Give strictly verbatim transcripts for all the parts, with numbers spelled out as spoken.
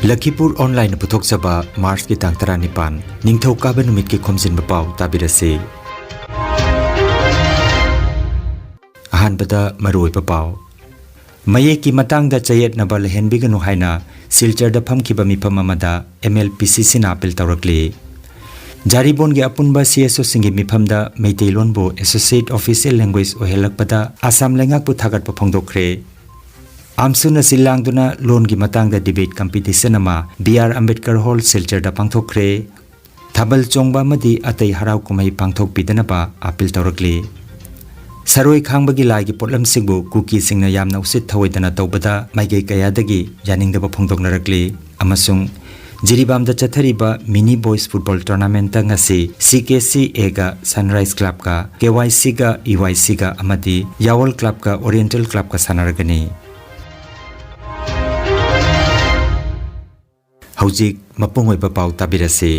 ꯂꯈꯤꯄꯨꯔ ꯑꯣꯟꯂꯥꯏꯟꯅ ꯄꯨꯊꯣꯛꯆꯕ ꯃꯥꯔꯆꯀꯤ ꯇꯥꯡ ꯇꯔꯥꯅꯤꯄꯥꯟ, ꯅꯤꯡꯊꯧꯀꯥꯕ ꯅꯨꯃꯤꯠꯀꯤ ꯈꯣꯝꯖꯤꯟꯕ ꯄꯥꯎ ꯇꯥꯕꯤꯔꯁꯤ꯫ ꯑꯍꯥꯟꯕꯗ ꯃꯔꯨꯑꯣꯏꯕ ꯄꯥꯎ꯫ ꯃꯌꯦꯛꯀꯤ ꯃꯇꯥꯡꯗ ꯆꯌꯦꯠꯅꯕ ꯂꯩꯍꯟꯕꯤꯒꯅꯨ ꯍꯥꯏꯅ ꯁꯤꯜꯆꯔꯗ ꯐꯝꯈꯤꯕ ꯃꯤꯐꯝ ꯑꯃꯗ ꯑꯦꯝ ꯑꯦꯜ ꯄꯤ ꯁꯤ ꯁꯤꯅ ꯑꯥꯄꯤꯜ ꯇꯧꯔꯛꯂꯤ꯫ ꯖꯥꯔꯤꯕꯣꯟꯒꯤ ꯑꯄꯨꯟꯕ ꯁꯤ ꯑꯦꯁ ꯑꯣꯁꯤꯡꯒꯤ ꯃꯤꯐꯝꯗ ꯃꯩꯇꯩꯂꯣꯟꯕꯨ ꯑꯦꯁꯣꯁꯤꯌꯦꯠ ꯑꯣꯐꯤꯁꯤꯌꯦꯜ ꯂꯦꯡꯒ꯭ꯋꯦꯖ ꯑꯣꯏꯍꯜꯂꯛꯄꯗ ꯑꯁꯥꯝ ꯂꯩꯉꯥꯛꯄꯨ ꯊꯥꯒꯠꯄ ꯐꯣꯡꯗꯣꯛꯈ꯭ꯔꯦ꯫ ꯑꯥꯝꯁꯨꯅ ꯁꯤꯜ ꯂꯥꯡꯗꯨꯅ ꯂꯣꯟꯒꯤ ꯃꯇꯥꯡꯗ ꯗꯤꯕꯦꯠ ꯀꯝꯄꯤꯇꯤꯁꯟ ꯑꯃ ꯕꯤ ꯑꯥꯔ ꯑꯝꯕꯦꯗꯀꯔ ꯍꯣꯜ ꯁꯤꯜꯆꯔꯗ ꯄꯥꯡꯊꯣꯛꯈ꯭ꯔꯦ꯫ ꯊꯥꯕꯜ ꯆꯣꯡꯕ ꯑꯃꯗꯤ ꯑꯇꯩ ꯍꯔꯥꯎ ꯀꯨꯝꯍꯩ ꯄꯥꯡꯊꯣꯛꯄꯤꯗꯅꯕ ꯑꯥꯄꯤꯜ ꯇꯧꯔꯛꯂꯤ꯫ ꯁꯔꯣꯏ ꯈꯥꯡꯕꯒꯤ ꯂꯥꯏꯒꯤ ꯄꯣꯠꯂꯝꯁꯤꯡꯕꯨ ꯀꯨꯀꯤꯁꯤꯡꯅ ꯌꯥꯝꯅ ꯎꯁꯤꯠ ꯊꯑꯣꯏꯗꯅ ꯇꯧꯕꯗ ꯃꯥꯏꯀꯩ ꯀꯌꯥꯗꯒꯤ ꯌꯥꯅꯤꯡꯗꯕ ꯐꯣꯡꯗꯣꯛꯅꯔꯛꯂꯤ꯫ ꯑꯃꯁꯨꯡ ꯖꯤꯔꯤꯕꯥꯝꯗ ꯆꯠꯊꯔꯤꯕ ꯃꯤꯅꯤ ꯕꯣꯏꯁ ꯐꯨꯠꯕꯣꯜ ꯇꯣꯔꯅꯥꯃꯦꯟꯠꯇ ꯉꯁꯤ ꯁꯤ K C ꯑꯦꯒ sunrise ꯀ꯭ꯂꯕꯀ, K Y ꯁꯤꯒ ꯏ ꯋꯥꯏ ꯁꯤꯒ ꯑꯃꯗꯤ ꯌꯥꯋꯜ ꯀ꯭ꯂꯕꯀ ꯑꯣꯔꯤꯌꯦꯟꯇꯦꯜ ꯀ꯭ꯂꯕꯀ ꯁꯥꯟꯅꯔꯒꯅꯤ꯫ ꯍꯧꯖꯤꯛ ꯃꯄꯨꯡ ꯑꯣꯏꯕ ꯄꯥꯎ ꯇꯥꯕꯤꯔꯁꯤ꯫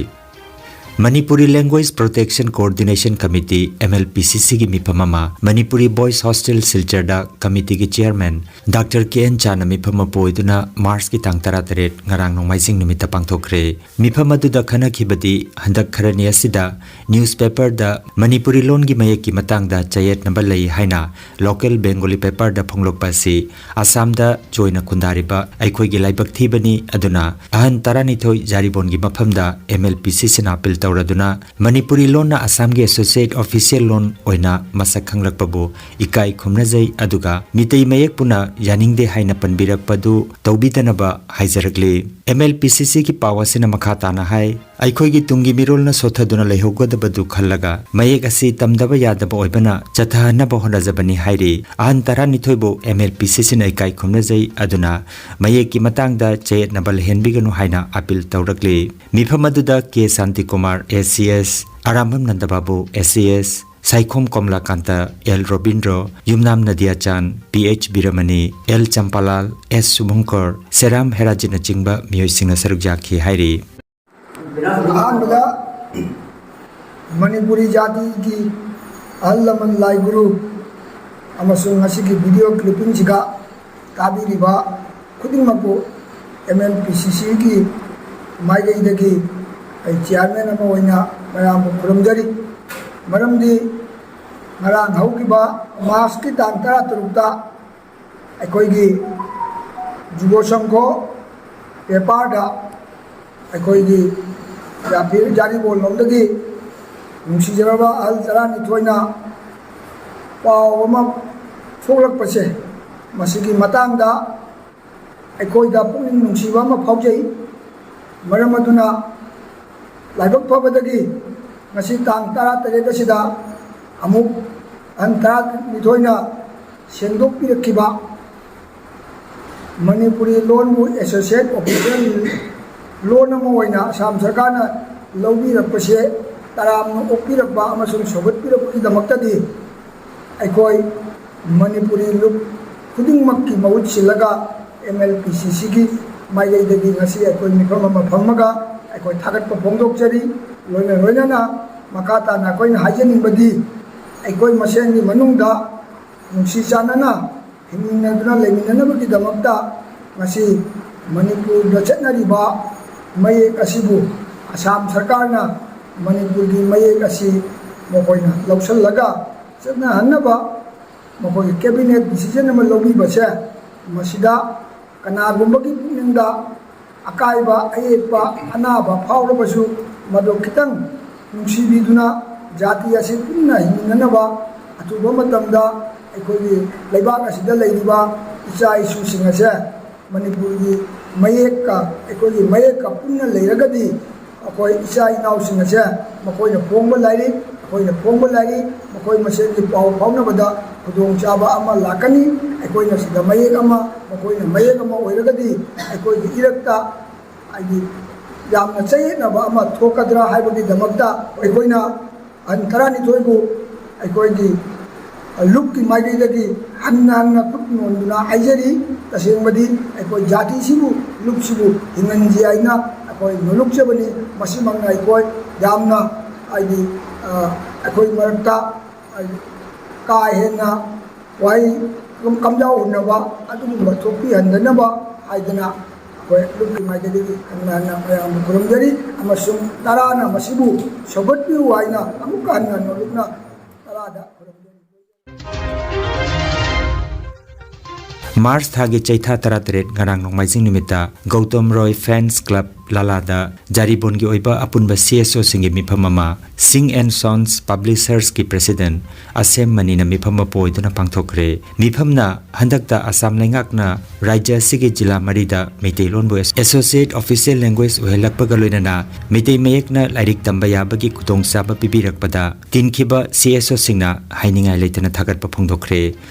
Manipuri language protection coordination committee, M L P C ꯁꯤꯒꯤ ꯃꯤꯐꯝ ꯑꯃ ꯃꯅꯤꯄꯨꯔꯤ ꯕꯣꯏꯁ ꯍꯣꯁꯇꯦꯜ ꯁꯤꯜꯆꯔꯗ ꯀꯃꯤꯇꯤꯒꯤ ꯆꯤꯌꯔꯃꯦꯟ ꯗꯥꯛꯇꯔ ꯀꯦ ꯑꯦꯟ ꯆꯥꯅ ꯃꯤꯐꯝ ꯑꯃ ꯄꯨ ꯑꯣꯏꯗꯨꯅ ꯃꯥꯔꯆꯀꯤ ꯇꯥꯡ ꯇꯔꯥꯇꯔꯦꯠ, ꯉꯔꯥꯡ ꯅꯣꯡꯃꯥꯏꯖꯤꯡ ꯅꯨꯃꯤꯠꯇ ꯄꯥꯡꯊꯣꯛꯈ꯭ꯔꯦ꯫ ꯃꯤꯐꯝ ꯑꯗꯨꯗ ꯈꯟꯅꯈꯤꯕꯗꯤ ꯍꯟꯗꯛ ꯈꯔꯅꯤ ꯑꯁꯤꯗ ꯅ꯭ꯌꯨꯁꯄꯦꯄꯔꯗ ꯃꯅꯤꯄꯨꯔꯤ ꯂꯣꯟꯒꯤ ꯃꯌꯦꯛꯀꯤ ꯃꯇꯥꯡꯗ ꯆꯌꯦꯠꯅꯕ ꯂꯩ ꯍꯥꯏꯅ ꯂꯣꯀꯦꯜ ꯕꯦꯡꯒꯣꯂꯤ ꯄꯦꯄꯔꯗ ꯐꯣꯡꯂꯛꯄ ꯑꯁꯤ ꯑꯁꯥꯝꯗ ꯆꯣꯏꯅ ꯈꯨꯟꯗꯥꯔꯤꯕ ꯑꯩꯈꯣꯏꯒꯤ ꯂꯥꯏꯕꯛ ꯊꯤꯕꯅꯤ꯫ ꯑꯗꯨꯅ ꯑꯍꯟ ꯇꯔꯥꯅꯤꯊꯣꯏ ꯖꯥꯔꯤꯕꯣꯟꯒꯤ ꯃꯐꯝꯗ ꯑꯦꯝ ꯑꯦꯜ ꯄꯤ ꯁꯤ ꯁꯤꯅ ꯑꯥꯄꯤꯜ ꯇꯧꯔꯗꯨꯅ ꯃꯅꯤꯄꯨꯔꯤ ꯂꯣꯟꯅ ꯑꯁꯥꯝꯒꯤ ꯑꯦꯁꯣꯁꯤꯌꯦꯠ ꯑꯣꯐꯤꯁꯤꯌꯦꯜ ꯂꯣꯟ ꯑꯣꯏꯅ ꯃꯁꯛ ꯈꯪꯂꯛꯄꯕꯨ ꯏꯀꯥꯏ ꯈꯨꯝꯅꯖꯩ꯫ ꯑꯗꯨꯒ ꯃꯤꯇꯩ ꯃꯌꯦꯛ ꯄꯨꯟꯅ ꯌꯥꯅꯤꯡꯗꯦ ꯍꯥꯏꯅ ꯄꯟꯕꯤꯔꯛꯄꯗꯨ ꯇꯧꯕꯤꯗꯅꯕ ꯍꯥꯏꯖꯔꯛꯂꯤ꯫ ꯑꯦꯝ ꯑꯦꯜ ꯄꯤ ꯁꯤ ꯁꯤꯒꯤ ꯄꯥꯎ ꯑꯁꯤꯅ ꯃꯈꯥ ꯇꯥꯅ ꯍꯥꯏ, ꯑꯩꯈꯣꯏꯒꯤ ꯇꯨꯡꯒꯤ ꯃꯤꯔꯣꯜꯅ ꯁꯣꯠꯊꯗꯨꯅ ꯂꯩꯍꯧꯒꯗꯕꯗꯨ ꯈꯜꯂꯒ ꯃꯌꯦꯛ ꯑꯁꯤ ꯇꯝꯗꯕ ꯌꯥꯗꯕ ꯑꯣꯏꯕꯅ ꯆꯠꯊꯍꯟꯅꯕ ꯍꯣꯠꯅꯖꯕꯅꯤ ꯍꯥꯏꯔꯤ꯫ ꯑꯍꯟ ꯇꯔꯥꯅꯤꯊꯣꯏꯕꯨ ꯑꯦꯝ ꯑꯦꯜ ꯄꯤ ꯁꯤ ꯁꯤꯅ ꯏꯀꯥꯏ ꯈꯨꯝꯅꯖꯩ꯫ ꯑꯗꯨꯅ ꯃꯌꯦꯛꯀꯤ ꯃꯇꯥꯡꯗ ꯆꯌꯦꯠꯅꯕ ꯂꯩꯍꯟꯕꯤꯒꯅꯨ ꯍꯥꯏꯅ ꯑꯥꯄꯤꯜ ꯇꯧꯔꯛꯂꯤ꯫ ꯃꯤꯐꯝ ꯑꯗꯨꯗ ꯀꯦ ꯁꯥꯟꯇꯤꯀꯨꯃꯥꯔ, ꯑꯦ ꯁꯤ ꯑꯦꯁ, ꯑꯔꯥꯝꯕꯝ ꯅꯟꯗꯕꯥꯕꯨ, ꯑꯦ C S, Saikhom ꯀꯣꯝꯂꯥꯀꯥꯟꯇ, L Robindro, ꯌꯨꯝꯅꯥꯝ ꯅꯗꯤꯌꯥꯆꯥꯟ, ꯄꯤ ꯑꯩꯆ ꯕꯤꯔꯃꯅꯤ, ꯑꯦꯜ ꯆꯝꯄꯥꯂꯥꯜ, ꯑꯦꯁ ꯁꯨꯚꯪꯀꯔ, ꯁꯦꯔꯥꯝ ꯍꯦꯔꯥꯖꯤꯠꯅꯆꯤꯡꯕ ꯃꯤꯑꯣꯏꯁꯤꯡꯅ ꯁꯔꯨꯛ ꯌꯥꯈꯤ ꯍꯥꯏꯔꯤ꯫ ꯑꯍꯥꯟꯕꯗ ꯃꯅꯤꯄꯨꯔꯤ ꯖꯥꯇꯤꯒꯤ ꯑꯍꯜ ꯂꯃꯟ, ꯂꯥꯏ ꯒꯨꯔꯨ ꯑꯃꯁꯨꯡ ꯉꯁꯤꯒꯤ ꯚꯤꯗꯤꯑꯣ ꯀ꯭ꯂꯤꯞꯄꯤꯡꯁꯤꯒ ꯇꯥꯕꯤꯔꯤꯕ ꯈꯨꯗꯤꯡꯃꯛꯄꯨ ꯑꯦꯝ ꯑꯦꯜ ꯄꯤ ꯁꯤ ꯁꯤꯒꯤ ꯃꯥꯏꯀꯩꯗꯒꯤ ꯑꯩ ꯆꯤꯌꯥꯔꯃꯦꯟ ꯑꯃ ꯑꯣꯏꯅ ꯃꯌꯥꯝꯕꯨ ꯈꯨꯔꯨꯝꯖꯔꯤ꯫ ꯃꯔꯝꯗꯤ ꯉꯔꯥꯡ ꯍꯧꯈꯤꯕ ꯃꯥꯔꯆꯀꯤ ꯇꯥꯡ ꯇꯔꯥꯇꯔꯨꯛꯇ ꯑꯩꯈꯣꯏꯒꯤ ꯖꯨꯒꯣ ꯁꯪꯘꯣ ꯄꯦꯄꯔꯗ ꯑꯩꯈꯣꯏꯒꯤ ꯌꯥꯐꯤꯔ ꯌꯥꯔꯤꯄꯣꯛ ꯂꯣꯝꯗꯒꯤ ꯅꯨꯡꯁꯤꯖꯔꯕ ꯑꯍꯜ ꯇꯔꯥꯅꯤꯊꯣꯏꯅ ꯄꯥꯎ ꯑꯃ ꯊꯣꯛꯂꯛꯄꯁꯦ, ꯃꯁꯤꯒꯤ ꯃꯇꯥꯡꯗ ꯑꯩꯈꯣꯏꯗ ꯄꯨꯛꯅꯤꯡ ꯅꯨꯡꯁꯤꯕ ꯑꯃ ꯐꯥꯎꯖꯩ꯫ ꯃꯔꯝ ꯑꯗꯨꯅ ꯂꯥꯏꯕꯛ ꯐꯕꯗꯒꯤ ꯉꯁꯤ ꯇꯥꯡ ꯇꯔꯥꯇꯔꯦꯠ ꯑꯁꯤꯗ ꯑꯃꯨꯛ ꯑꯍꯟ ꯇꯔꯥꯅꯤꯊꯣꯏꯅ ꯁꯦꯡꯗꯣꯛꯄꯤꯔꯛꯈꯤꯕ ꯃꯅꯤꯄꯨꯔꯤ ꯂꯣꯟꯕꯨ associate official ꯂꯣꯟ ꯑꯃ ꯑꯣꯏꯅ ꯑꯁꯥꯝ ꯁꯔꯀꯥꯔꯅ ꯂꯧꯕꯤꯔꯛꯄꯁꯦ ꯇꯔꯥꯝꯅ ꯑꯣꯛꯄꯤꯔꯛꯄ ꯑꯃꯁꯨꯡ ꯁꯧꯒꯠꯄꯤꯔꯛꯄꯒꯤꯗꯃꯛꯇꯗꯤ ꯑꯩꯈꯣꯏ ꯃꯅꯤꯄꯨꯔꯤ ꯂꯨꯞ ꯈꯨꯗꯤꯡꯃꯛꯀꯤ ꯃꯍꯨꯠ ꯁꯤꯜꯂꯒ ꯑꯦꯝ ꯑꯦꯜ ꯄꯤ ꯁꯤ ꯁꯤꯒꯤ ꯃꯥꯏꯀꯩꯗꯒꯤ ꯉꯁꯤ ꯑꯩꯈꯣꯏ ꯃꯤꯐꯝ ꯑꯃ ꯐꯝꯃꯒ ꯑꯩꯈꯣꯏ ꯊꯥꯒꯠꯄ ꯐꯣꯡꯗꯣꯛꯆꯔꯤ꯫ ꯂꯣꯏꯅ ꯂꯣꯏꯅꯅ ꯃꯈꯥ ꯇꯥꯅ ꯑꯩꯈꯣꯏꯅ ꯍꯥꯏꯖꯅꯤꯡꯕꯗꯤ, ꯑꯩꯈꯣꯏ ꯃꯁꯦꯟꯒꯤ ꯃꯅꯨꯡꯗ ꯅꯨꯡꯁꯤ ꯆꯥꯟꯅꯅ ꯍꯤꯡꯃꯤꯟꯅꯗꯨꯅ ꯂꯩꯃꯤꯟꯅꯅꯕꯒꯤꯗꯃꯛꯇ ꯉꯁꯤ ꯃꯅꯤꯄꯨꯔꯗ ꯆꯠꯅꯔꯤꯕ ꯃꯌꯦꯛ ꯑꯁꯤꯕꯨ ꯑꯁꯥꯝ ꯁꯔꯀꯥꯔꯅ ꯃꯅꯤꯄꯨꯔꯒꯤ ꯃꯌꯦꯛ ꯑꯁꯤ ꯃꯈꯣꯏꯅ ꯂꯧꯁꯤꯜꯂꯒ ꯆꯠꯅꯍꯟꯅꯕ ꯃꯈꯣꯏꯒꯤ cabinet decision ꯑꯃ ꯂꯧꯕꯤꯕꯁꯦ, ꯃꯁꯤꯗ ꯀꯅꯥꯒꯨꯝꯕꯒꯤ ꯄꯨꯛꯅꯤꯡꯗ ꯑꯀꯥꯏꯕ, ꯑꯌꯦꯛꯄ, ꯑꯅꯥꯕ ꯐꯥꯎꯔꯕꯁꯨ ꯃꯗꯨ ꯈꯤꯇꯪ ꯅꯨꯡꯁꯤꯕꯤꯗꯨꯅ ꯖꯥꯇꯤ ꯑꯁꯤ ꯄꯨꯟꯅ ꯍꯤꯡꯃꯤꯟꯅꯅꯕ ꯑꯊꯨꯕ ꯃꯇꯝꯗ ꯑꯩꯈꯣꯏꯒꯤ ꯂꯩꯕꯥꯛ ꯑꯁꯤꯗ ꯂꯩꯔꯤꯕ ꯏꯆꯥ ꯏꯁꯨꯁꯤꯡ ꯑꯁꯦ ꯃꯅꯤꯄꯨꯔꯒꯤ ꯃꯌꯦꯛꯀ, ꯑꯩꯈꯣꯏꯒꯤ ꯃꯌꯦꯛꯀ ꯄꯨꯟꯅ ꯂꯩꯔꯒꯗꯤ ꯑꯩꯈꯣꯏ ꯏꯆꯥ ꯏꯅꯥꯎꯁꯤꯡ ꯑꯁꯦ ꯃꯈꯣꯏꯅ ꯐꯣꯡꯕ ꯂꯥꯏꯔꯤꯛ, ꯑꯩꯈꯣꯏꯅ ꯐꯣꯡꯕ ꯂꯥꯏꯔꯤꯛ, ꯃꯈꯣꯏ ꯃꯁꯦꯟꯒꯤ ꯄꯥꯎ ꯐꯥꯎꯅꯕꯗ ꯈꯨꯗꯣꯡꯆꯥꯕ ꯑꯃ ꯂꯥꯛꯀꯅꯤ꯫ ꯑꯩꯈꯣꯏꯅ ꯁꯤꯗ ꯃꯌꯦꯛ ꯑꯃ, ꯃꯈꯣꯏꯅ ꯃꯌꯦꯛ ꯑꯃ ꯑꯣꯏꯔꯒꯗꯤ ꯑꯩꯈꯣꯏꯒꯤ ꯏꯔꯛꯇ ꯍꯥꯏꯗꯤ ꯌꯥꯝꯅ ꯆꯌꯦꯠꯅꯕ ꯑꯃ ꯊꯣꯛꯀꯗ꯭ꯔꯥ ꯍꯥꯏꯕꯒꯤꯗꯃꯛꯇ ꯑꯩꯈꯣꯏꯅ ꯑꯍꯟ ꯇꯔꯥꯅꯤꯊꯣꯏꯕꯨ ꯑꯩꯈꯣꯏꯒꯤ ꯂꯨꯞꯀꯤ ꯃꯥꯏꯀꯩꯗꯒꯤ ꯍꯟꯅ ꯍꯟꯅ ꯈꯨꯠ ꯅꯣꯟꯗꯨꯅ ꯍꯥꯏꯖꯔꯤ꯫ ꯇꯁꯦꯡꯕꯗꯤ ꯑꯩꯈꯣꯏ ꯖꯥꯇꯤꯁꯤꯕꯨ, ꯂꯨꯞꯁꯤꯕꯨ ꯍꯤꯡꯍꯟꯁꯤ ꯍꯥꯏꯅ ꯑꯩꯈꯣꯏ ꯅꯣꯂꯨꯛꯆꯕꯅꯤ꯫ ꯃꯁꯤꯃꯛꯅ ꯑꯩꯈꯣꯏ ꯌꯥꯝꯅ ꯍꯥꯏꯗꯤ, ꯑ, ꯑꯩꯈꯣꯏ ꯃꯔꯛꯇ ꯀꯥ ꯍꯦꯟꯅ ꯋꯥꯍꯩ ꯀꯝ-, ꯀꯝꯖꯥꯎ ꯍꯨꯟꯅꯕ ꯑꯗꯨꯒꯨꯝꯕ ꯊꯣꯛꯄꯤꯍꯟꯗꯅꯕ ꯍꯥꯏꯗꯅ ꯑꯩꯈꯣꯏ ꯂꯨꯞꯀꯤ ꯃꯥꯏꯀꯩꯗꯒꯤ ꯍꯟꯅ ꯍꯟꯅ ꯃꯌꯥꯝꯕꯨ ꯈꯨꯔꯨꯝꯖꯔꯤ ꯑꯃꯁꯨꯡ ꯇꯔꯥꯅ ꯃꯁꯤꯕꯨ ꯁꯧꯒꯠꯄꯤꯌꯨ ꯍꯥꯏꯅ ꯑꯃꯨꯛꯀ ꯍꯟꯅ ꯍꯟꯅ ꯂꯨꯞꯅ ꯇꯔꯥꯗ ꯈꯨꯔꯨꯝꯖꯔꯤ꯫ ꯃꯥꯔꯆ ꯊꯥꯒꯤ ꯆꯩꯊꯥ ꯇꯔꯥꯇꯔꯦꯠ, ꯉꯔꯥꯡ ꯅꯣꯡꯃꯥꯏꯖꯤꯡ ꯅꯨꯃꯤꯠꯇ ꯒꯧꯇꯝ ꯔꯣꯏ ꯐꯦꯟꯁ ꯀ꯭ꯂꯕ ꯂꯥꯂꯥꯗ ꯖꯥꯔꯤꯕꯣꯟꯒꯤ ꯑꯣꯏꯕ ꯑꯄꯨꯟꯕ ꯁꯤ ꯑꯦꯁ ꯑꯣꯁꯤꯡꯒꯤ ꯃꯤꯐꯝ ꯑꯃ ꯁꯤꯡ ꯑꯦꯟ ꯁꯣꯟꯁ ꯄꯕ꯭ꯂꯤꯁꯔꯁꯀꯤ ꯄ꯭ꯔꯦꯁꯤꯗꯦꯟ ꯑꯁꯦꯝ ꯃꯅꯤꯅ ꯃꯤꯐꯝ ꯃꯄꯨ ꯑꯣꯏꯗꯨꯅ ꯄꯥꯡꯊꯣꯛꯈ꯭ꯔꯦ꯫ ꯃꯤꯐꯝꯅ ꯍꯟꯗꯛꯇ ꯑꯁꯥꯝ ꯂꯩꯉꯥꯛꯅ ꯔꯥꯖ꯭ꯌ ꯑꯁꯤꯒꯤ ꯖꯤꯂꯥ ꯃꯔꯤꯗ ꯃꯩꯇꯩꯂꯣꯟꯕꯨ ꯑꯦꯁꯣꯁꯤꯌꯦꯠ ꯑꯣꯐꯤꯁꯤꯌꯦꯜ ꯂꯦꯡꯒ꯭ꯋꯦꯖ ꯑꯣꯏꯍꯜꯂꯛꯄꯒ ꯂꯣꯏꯅꯅ ꯃꯩꯇꯩ ꯃꯌꯦꯛꯅ ꯂꯥꯏꯔꯤꯛ ꯇꯝꯕ ꯌꯥꯕꯒꯤ ꯈꯨꯗꯣꯡꯆꯥꯕ ꯄꯤꯕꯤꯔꯛꯄꯗ ꯇꯤꯟꯈꯤꯕ ꯁꯤ ꯑꯦꯁ ꯑꯣꯁꯤꯡꯅ ꯍꯥꯏꯅꯤꯡꯉꯥꯏ ꯂꯩꯇꯅ ꯊꯥꯒꯠꯄ ꯐꯣꯡꯗꯣꯛꯈ꯭ꯔꯦ꯫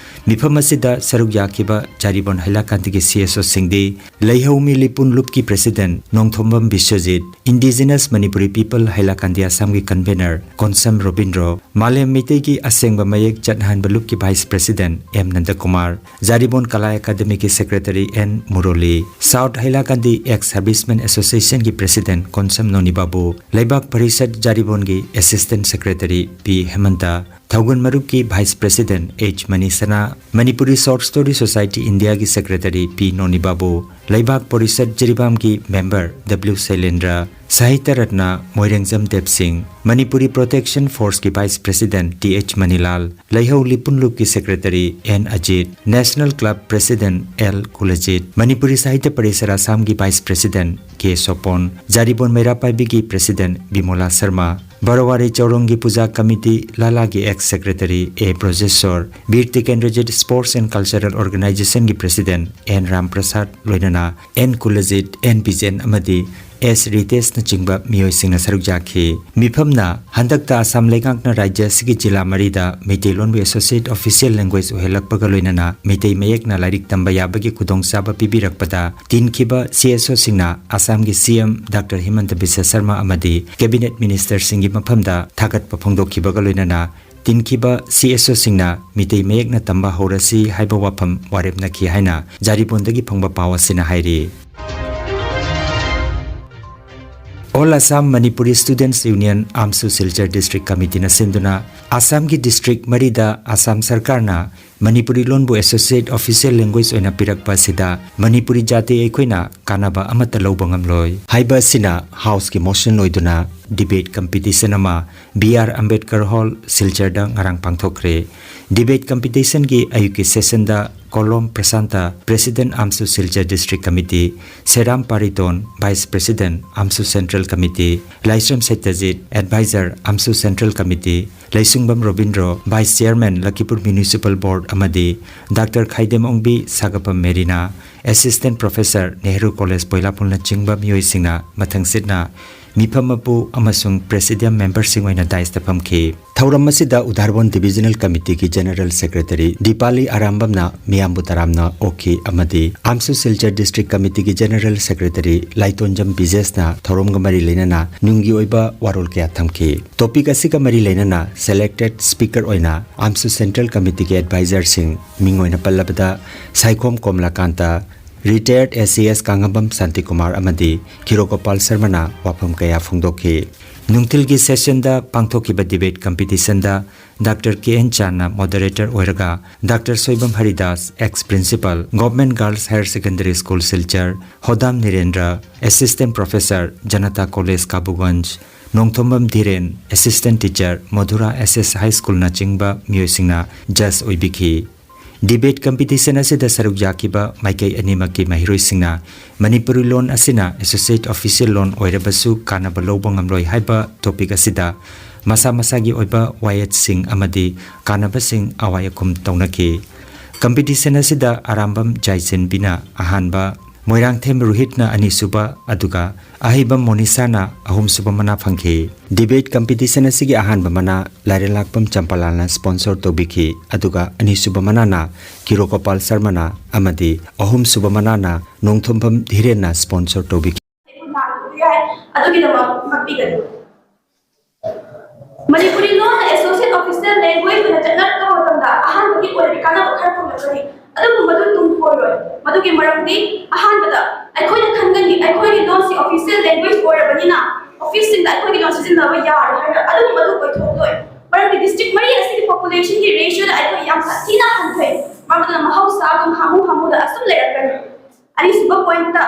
ꯃꯤꯐꯝ ꯑꯁꯤꯗ ꯁꯔꯨꯛ ꯌꯥꯈꯤꯕ ꯖꯥꯔꯤꯕꯣꯟ ꯍꯥꯏꯂꯥꯀꯥꯟꯗꯒꯤ ꯁꯤ ꯑꯦꯁ ꯑꯣꯁꯤꯡꯗꯤ ꯂꯩꯍꯧꯃꯤ ꯂꯤꯄꯨꯟ ꯂꯨꯞꯀꯤ president Nongthombam Biswajit, indigenous Manipuri people Hailakandi ꯑꯁꯥꯝꯒꯤ ꯀꯟꯚꯦꯅꯔ ꯀꯣꯟꯁꯝ ꯔꯣꯕꯤꯟꯗ꯭ꯔꯣ, ꯃꯥꯂꯦꯝ ꯃꯩꯇꯩꯒꯤ ꯑꯁꯦꯡꯕ ꯃꯌꯦꯛ ꯆꯠꯅꯍꯟꯕ ꯂꯨꯞꯀꯤ ꯚꯥꯏꯁ ꯄ꯭ꯔꯦꯁꯤꯗꯦꯟ ꯑꯦꯝ ꯅꯟꯗꯀꯨꯃꯥꯔ, ꯖꯥꯔꯤꯕꯣꯟ ꯀꯂꯥ ꯑꯦꯀꯥꯗꯃꯤꯒꯤ secretary N Muroli, south Hailakandi ex serviceman ꯑꯦꯁꯣꯁꯤꯌꯦꯁꯟꯒꯤ ꯄ꯭ꯔꯦꯁꯤꯗꯦꯟ ꯀꯣꯟꯁꯝ ꯅꯣꯅꯤꯕꯥꯕꯨ, ꯂꯩꯕꯥꯛ ꯄꯔꯤꯁꯠ ꯖꯥꯔꯤꯕꯣꯟꯒꯤ ꯑꯦꯁꯤꯁꯇꯦꯟ ꯁꯦꯀ꯭ꯔꯦꯇꯔꯤ ꯄꯤ ꯍꯦꯃꯟꯇ, ꯊꯧꯒꯜ ꯃꯔꯨꯞꯀꯤ vice president H Manisana, Manipuri short story society ꯏꯟꯗꯤꯌꯥꯒꯤ ꯁꯦꯀ꯭ꯔꯦꯇꯔꯤ ꯄꯤ ꯅꯣꯅꯤꯕꯥꯕꯨ, ꯂꯩꯕꯥꯛ ꯄꯔꯤꯁꯠ ꯖꯤꯔꯤꯕꯥꯝꯒꯤ member W ꯁꯩꯂꯦꯟꯗ꯭ꯔ, Sahitya Ratna Moirangjam Debsing, Manipuri protection ꯐꯣꯔꯁꯀꯤ vice president T H Manilal, ꯂꯩꯍꯧ ꯂꯤꯄꯨꯟ ꯂꯨꯞꯀꯤ secretary N Ajit, national club president L Kuljit, Manipuri Sahitya Parishad ꯑꯁꯥꯝꯒꯤ vice president K Sopon, Jiribam Meira ꯄꯥꯏꯕꯤꯒꯤ ꯄ꯭ꯔꯦꯁꯤꯗꯦꯟ ꯕꯤꯃꯣꯂꯥ ꯁꯔꯃ, ꯕꯔꯋꯥꯔꯤ ꯆꯧꯔꯣꯡꯒꯤ ꯄꯨꯖꯥ ꯀꯃꯤꯇꯤ ꯂꯥꯂꯥꯒꯤ ex secretary A Brojesor, Bir Tikendrajit sports and cultural ꯑꯣꯔꯒꯅꯥꯏꯖꯦꯁꯟꯒꯤ ꯄ꯭ꯔꯦꯁꯤꯗꯦꯟ ꯑꯦꯟ ꯔꯥꯝ ꯄ꯭ꯔꯁꯥꯗ ꯂꯣꯏꯅꯅ ꯑꯦꯟ ꯀꯨꯂꯖꯤꯠ, ꯑꯦꯟ ꯕꯤꯖꯦꯟ ꯑꯃꯗꯤ ꯑꯦꯁ ꯔꯤꯇꯦꯁꯅꯆꯤꯡꯕ ꯃꯤꯑꯣꯏꯁꯤꯡꯅ ꯁꯔꯨꯛ ꯌꯥꯈꯤ꯫ ꯃꯤꯐꯝꯅ ꯍꯟꯗꯛꯇ ꯑꯁꯥꯝ ꯂꯩꯉꯥꯛꯅ ꯔꯥꯖ꯭ꯌ ꯑꯁꯤꯒꯤ ꯖꯤꯂꯥ ꯃꯔꯤꯗ ꯃꯩꯇꯩꯂꯣꯟꯕꯨ ꯑꯦꯁꯣꯁꯤꯌꯦꯠ ꯑꯣꯐꯤꯁꯤꯌꯦꯜ ꯂꯦꯡꯒ꯭ꯋꯦꯖ ꯑꯣꯏꯍꯜꯂꯛꯄꯒ ꯂꯣꯏꯅꯅ ꯃꯩꯇꯩ ꯃꯌꯦꯛꯅ ꯂꯥꯏꯔꯤꯛ ꯇꯝꯕ ꯌꯥꯕꯒꯤ ꯈꯨꯗꯣꯡꯆꯥꯕ ꯄꯤꯕꯤꯔꯛꯄꯗ ꯇꯤꯟꯈꯤꯕ ꯁꯤ ꯑꯦꯁ ꯑꯣꯁꯤꯡꯅ ꯑꯁꯥꯝꯒꯤ ꯁꯤ ꯑꯦꯝ ꯗꯥꯛꯇꯔ ꯍꯤꯃꯟꯇ ꯕꯤꯁ꯭ꯋ ꯁꯔꯃ ꯑꯃꯗꯤ ꯀꯦꯕꯤꯅꯦꯠ ꯃꯤꯅꯤꯁꯇꯔꯁꯤꯡꯒꯤ ꯃꯐꯝꯗ ꯊꯥꯒꯠꯄ ꯐꯣꯡꯗꯣꯛꯈꯤꯕꯒ ꯂꯣꯏꯅꯅ ꯇꯤꯟꯈꯤꯕ ꯁꯤ ꯑꯦꯁ ꯑꯣꯁꯤꯡꯅ ꯃꯤꯇꯩ ꯃꯌꯦꯛꯅ ꯇꯝꯕ ꯍꯧꯔꯁꯤ ꯍꯥꯏꯕ ꯋꯥꯐꯝ ꯋꯥꯔꯦꯞꯅꯈꯤ ꯍꯥꯏꯅ ꯖꯥꯔꯤꯕꯣꯟꯗꯒꯤ ꯐꯪꯕ ꯄꯥꯎ ꯑꯁꯤꯅ ꯍꯥꯏꯔꯤ꯫ All Assam Manipuri Students Union, AMSU Silchar district ꯀꯃꯤꯇꯤꯅ ꯁꯤꯟꯗꯨꯅ ꯑꯁꯥꯝꯒꯤ ꯗꯤꯁꯇ꯭ꯔꯤꯛ ꯃꯔꯤꯗ ꯑꯁꯥꯝ ꯁꯔꯀꯥꯔꯅ ꯃꯅꯤꯄꯨꯔꯤ ꯂꯣꯟꯕꯨ associate official language ꯑꯣꯏꯅ ꯄꯤꯔꯛꯄ ꯑꯁꯤꯗ ꯃꯅꯤꯄꯨꯔꯤ ꯖꯥꯇꯤ ꯑꯩꯈꯣꯏꯅ ꯀꯥꯟꯅꯕ ꯑꯃꯠꯇ ꯂꯧꯕ ꯉꯝꯂꯣꯏ ꯍꯥꯏꯕ ꯑꯁꯤꯅ ꯍꯥꯎꯁꯀꯤ ꯃꯣꯁꯟ ꯑꯣꯏꯗꯨꯅ ꯗꯤꯕꯦꯠ ꯀꯝꯄꯤꯇꯤꯁꯟ ꯑꯃ ꯕꯤ ꯑꯥꯔ ꯑꯝꯕꯦꯗꯀꯔ ꯍꯣꯜ ꯁꯤꯜꯆꯔꯗ ꯉꯔꯥꯡ ꯄꯥꯡꯊꯣꯛꯈ꯭ꯔꯦ꯫ ꯗꯤꯕꯦꯠ ꯀꯝꯄꯤꯇꯤꯁꯟꯒꯤ ꯑꯌꯨꯛꯀꯤ ꯁꯦꯁꯟꯗ ꯀꯣꯂꯣꯝ Prasanta, president AMSU Silchar district committee, Seram Pariton, vice president AMSU central committee, Laishram Seitajit, advisor AMSU central committee, Leisungbam Robindro, vice chairman Lakhipur municipal board ꯑꯃꯗꯤ doctor Khaidem Ongbi Sagapam Merina, assistant professor Nehru college ꯕꯣꯏꯂꯥꯄꯨꯜꯅꯆꯤꯡꯕ ꯃꯤꯑꯣꯏꯁꯤꯡꯅ ꯃꯊꯪꯁꯤꯠꯅ ꯃꯤꯐꯝ ꯃꯄꯨ ꯑꯃꯁꯨꯡ ꯄ꯭ꯔꯦꯁꯤꯗꯤꯌꯝ ꯃꯦꯝꯕꯔꯁꯤꯡ ꯑꯣꯏꯅ ꯗꯥꯏꯁꯇ ꯐꯝꯈꯤ꯫ ꯊꯧꯔꯝ ꯑꯁꯤꯗ ꯎꯗꯥꯔꯕꯣꯟ ꯗꯤꯕꯤꯖꯅꯦꯜ ꯀꯃꯤꯇꯤꯒꯤ ꯖꯦꯅꯔꯦꯜ ꯁꯦꯀ꯭ꯔꯦꯇꯔꯤ ꯗꯤꯄꯥꯂꯤ ꯑꯔꯥꯝꯕꯝꯅ ꯃꯤꯌꯥꯝꯕꯨ ꯇꯔꯥꯝꯅ ꯑꯣꯛꯈꯤ ꯑꯃꯗꯤ ꯑꯝꯁꯨ ꯁꯤꯜꯆꯔ ꯗꯤꯁꯇ꯭ꯔꯤꯛ ꯀꯃꯤꯇꯤꯒꯤ ꯖꯦꯅꯔꯦꯜ ꯁꯦꯀ꯭ꯔꯦꯇꯔꯤ ꯂꯥꯏꯇꯣꯟꯖꯝ ꯕꯤꯖꯦꯁꯅ ꯊꯧꯔꯝꯒ ꯃꯔꯤ ꯂꯩꯅꯅ ꯅꯨꯡꯒꯤ ꯑꯣꯏꯕ ꯋꯥꯔꯣꯜ ꯀꯌꯥ ꯊꯝꯈꯤ꯫ ꯇꯣꯄꯤꯛ ꯑꯁꯤꯒ ꯃꯔꯤ ꯂꯩꯅꯅ ꯁꯦꯂꯦꯛꯇꯦꯗ ꯁ꯭ꯄꯤꯀꯔ ꯑꯣꯏꯅ ꯑꯝꯁꯨ ꯁꯦꯟꯇ꯭ꯔꯦꯜ ꯀꯃꯤꯇꯤꯒꯤ ꯑꯦꯗꯚꯥꯏꯖꯔꯁꯤꯡ, ꯃꯤꯡ ꯑꯣꯏꯅ ꯄꯜꯂꯕꯗ Saikhom ꯀꯣꯝꯂꯥꯀꯥꯟꯇ, ꯔꯤꯇꯥꯌꯔꯗ S C S ꯀꯥꯡꯉꯝꯕꯝ Shantikumar ꯑꯃꯗꯤ ꯈꯤꯔꯣꯀꯣꯄꯥꯜ ꯁꯔꯃꯅ ꯋꯥꯐꯝ ꯀꯌꯥ ꯐꯣꯡꯗꯣꯛꯈꯤ꯫ ꯅꯨꯡꯊꯤꯜꯒꯤ ꯁꯦꯁꯟꯗ ꯄꯥꯡꯊꯣꯛꯈꯤꯕ ꯗꯤꯕꯦꯠ ꯀꯝꯄꯤꯇꯤꯁꯟꯗ ꯗꯥꯛꯇꯔ ꯀꯦ ꯑꯦꯟ ꯆꯥꯟꯅ ꯃꯣꯗꯔꯦꯇꯔ ꯑꯣꯏꯔꯒ doctor Soibam Haridas, ex principal, government girls higher secondary school Silchar, Hodam Nirendra, assistant professor, Janata college Kabuganj, Nongthombam Dhiren, assistant teacher, Madhura S S high ꯁ꯭ꯀꯨꯜꯅꯆꯤꯡꯕ ꯃꯤꯑꯣꯏꯁꯤꯡꯅ ꯖꯖ ꯑꯣꯏꯕꯤꯈꯤ꯫ ꯗꯤꯕꯦꯠ ꯀꯝꯄꯤꯇꯤꯁꯟ ꯑꯁꯤꯗ ꯁꯔꯨꯛ ꯌꯥꯈꯤꯕ ꯃꯥꯏꯀꯩ ꯑꯅꯤꯃꯛꯀꯤ ꯃꯍꯩꯔꯣꯏꯁꯤꯡꯅ ꯃꯅꯤꯄꯨꯔꯤ ꯂꯣꯟ ꯑꯁꯤꯅ associate official ꯂꯣꯟ ꯑꯣꯏꯔꯕꯁꯨ ꯀꯥꯟꯅꯕ ꯂꯧꯕ ꯉꯝꯂꯣꯏ ꯍꯥꯏꯕ ꯇꯣꯄꯤꯛ ꯑꯁꯤꯗ ꯃꯁꯥ ꯃꯁꯥꯒꯤ ꯑꯣꯏꯕ ꯋꯥꯌꯦꯠꯁꯤꯡ ꯑꯃꯗꯤ ꯀꯥꯟꯅꯕꯁꯤꯡ ꯑꯋꯥꯏ ꯑꯈꯨꯝ ꯇꯧꯅꯈꯤ꯫ ꯀꯝꯄꯤꯇꯤꯁꯟ ꯑꯁꯤꯗ ꯑꯔꯥꯝꯕꯝ ꯖꯥꯏꯆꯦꯟꯕꯤꯅ ꯑꯍꯥꯟꯕ, ꯃꯣꯏꯔꯥꯡꯊꯦꯝ ꯔꯣꯍꯤꯠꯅ ꯑꯅꯤꯁꯨꯕ, ꯑꯗꯨꯒ ꯑꯍꯩꯕꯝ ꯃꯣꯅꯤꯁꯥꯅ ꯑꯍꯨꯝꯁꯨꯕ ꯃꯅꯥ ꯐꯪꯈꯤ꯫ ꯗꯤꯕꯦꯠ ꯀꯝꯄꯤꯇꯤꯁꯟ ꯑꯁꯤꯒꯤ ꯑꯍꯥꯟꯕ ꯃꯅꯥ ꯂꯥꯏꯔꯦꯜꯂꯥꯛꯄꯝ ꯆꯝꯄꯥꯂꯥꯜꯅ ꯁ꯭ꯄꯣꯟꯁꯔ ꯇꯧꯕꯤꯈꯤ, ꯑꯗꯨꯒ ꯑꯅꯤꯁꯨꯕ ꯃꯅꯥꯅ ꯀꯤꯔꯣꯀꯣꯄꯥꯜ ꯁꯔꯃꯅ ꯑꯃꯗꯤ ꯑꯍꯨꯝꯁꯨꯕ ꯃꯅꯥꯅ ꯅꯣꯡꯊꯣꯝꯕꯝ ꯙꯤꯔꯦꯟꯅ ꯁ꯭ꯄꯣꯟꯁꯔ ꯇꯧꯕꯤꯈꯤ꯫ ꯑꯗꯨꯒꯤꯗꯃꯛ ꯉꯥꯛꯄꯤꯒꯅꯤ꯫ ꯃꯅꯤꯄꯨꯔꯤ ꯂꯣꯟ ꯑꯦꯁꯣꯁꯤꯌꯦꯠ ꯑꯣꯐꯤꯁꯤꯌꯦꯜ ꯂꯦꯡꯒ꯭ꯋꯦꯖ ꯑꯣꯏꯅ ꯆꯠꯅꯔꯛꯄ ꯃꯇꯝꯗ ꯑꯍꯥꯟꯕꯒꯤ ꯑꯣꯏꯅꯗꯤ ꯀꯥꯟꯅꯕ ꯈꯔ ꯐꯪꯂꯛꯀꯅꯤ, ꯑꯗꯨꯕꯨ ꯃꯗꯨ ꯇꯨꯡ ꯀꯣꯏꯔꯣꯏ꯫ ꯃꯗꯨꯒꯤ ꯃꯔꯝꯗꯤ ꯑꯍꯥꯟꯕꯗ ꯑꯩꯈꯣꯏꯅ ꯈꯟꯒꯅꯤ, ꯑꯩꯈꯣꯏꯒꯤ ꯂꯣꯟꯁꯤ ꯑꯣꯐꯤꯁꯤꯌꯦꯜ ꯂꯦꯡꯒ꯭ꯋꯦꯖ ꯑꯣꯏꯔꯕꯅꯤꯅ ꯑꯣꯐꯤꯁꯁꯤꯡꯗ ꯑꯩꯈꯣꯏꯒꯤ ꯂꯣꯟ ꯁꯤꯖꯤꯟꯅꯕ ꯌꯥꯔꯣꯏ ꯍꯥꯏꯅ, ꯑꯗꯨꯕꯨ ꯃꯗꯨ ꯑꯣꯏꯊꯣꯛꯂꯣꯏ꯫ ꯃꯔꯝꯗꯤ ꯗꯤꯁꯇ꯭ꯔꯤꯛ ꯌꯥꯝ ꯁꯥꯊꯤꯅ ꯍꯟꯊꯩ꯫ ꯃꯔꯝ ꯑꯗꯨꯅ ꯃꯍꯧꯁꯥꯒꯨꯝ ꯍꯥꯃꯨ ꯍꯥꯃꯨꯗ ꯑꯁꯨꯝ ꯂꯩꯔꯛꯀꯅꯤ꯫ ꯑꯅꯤꯁꯨꯕ ꯄꯣꯏꯟꯠꯇ,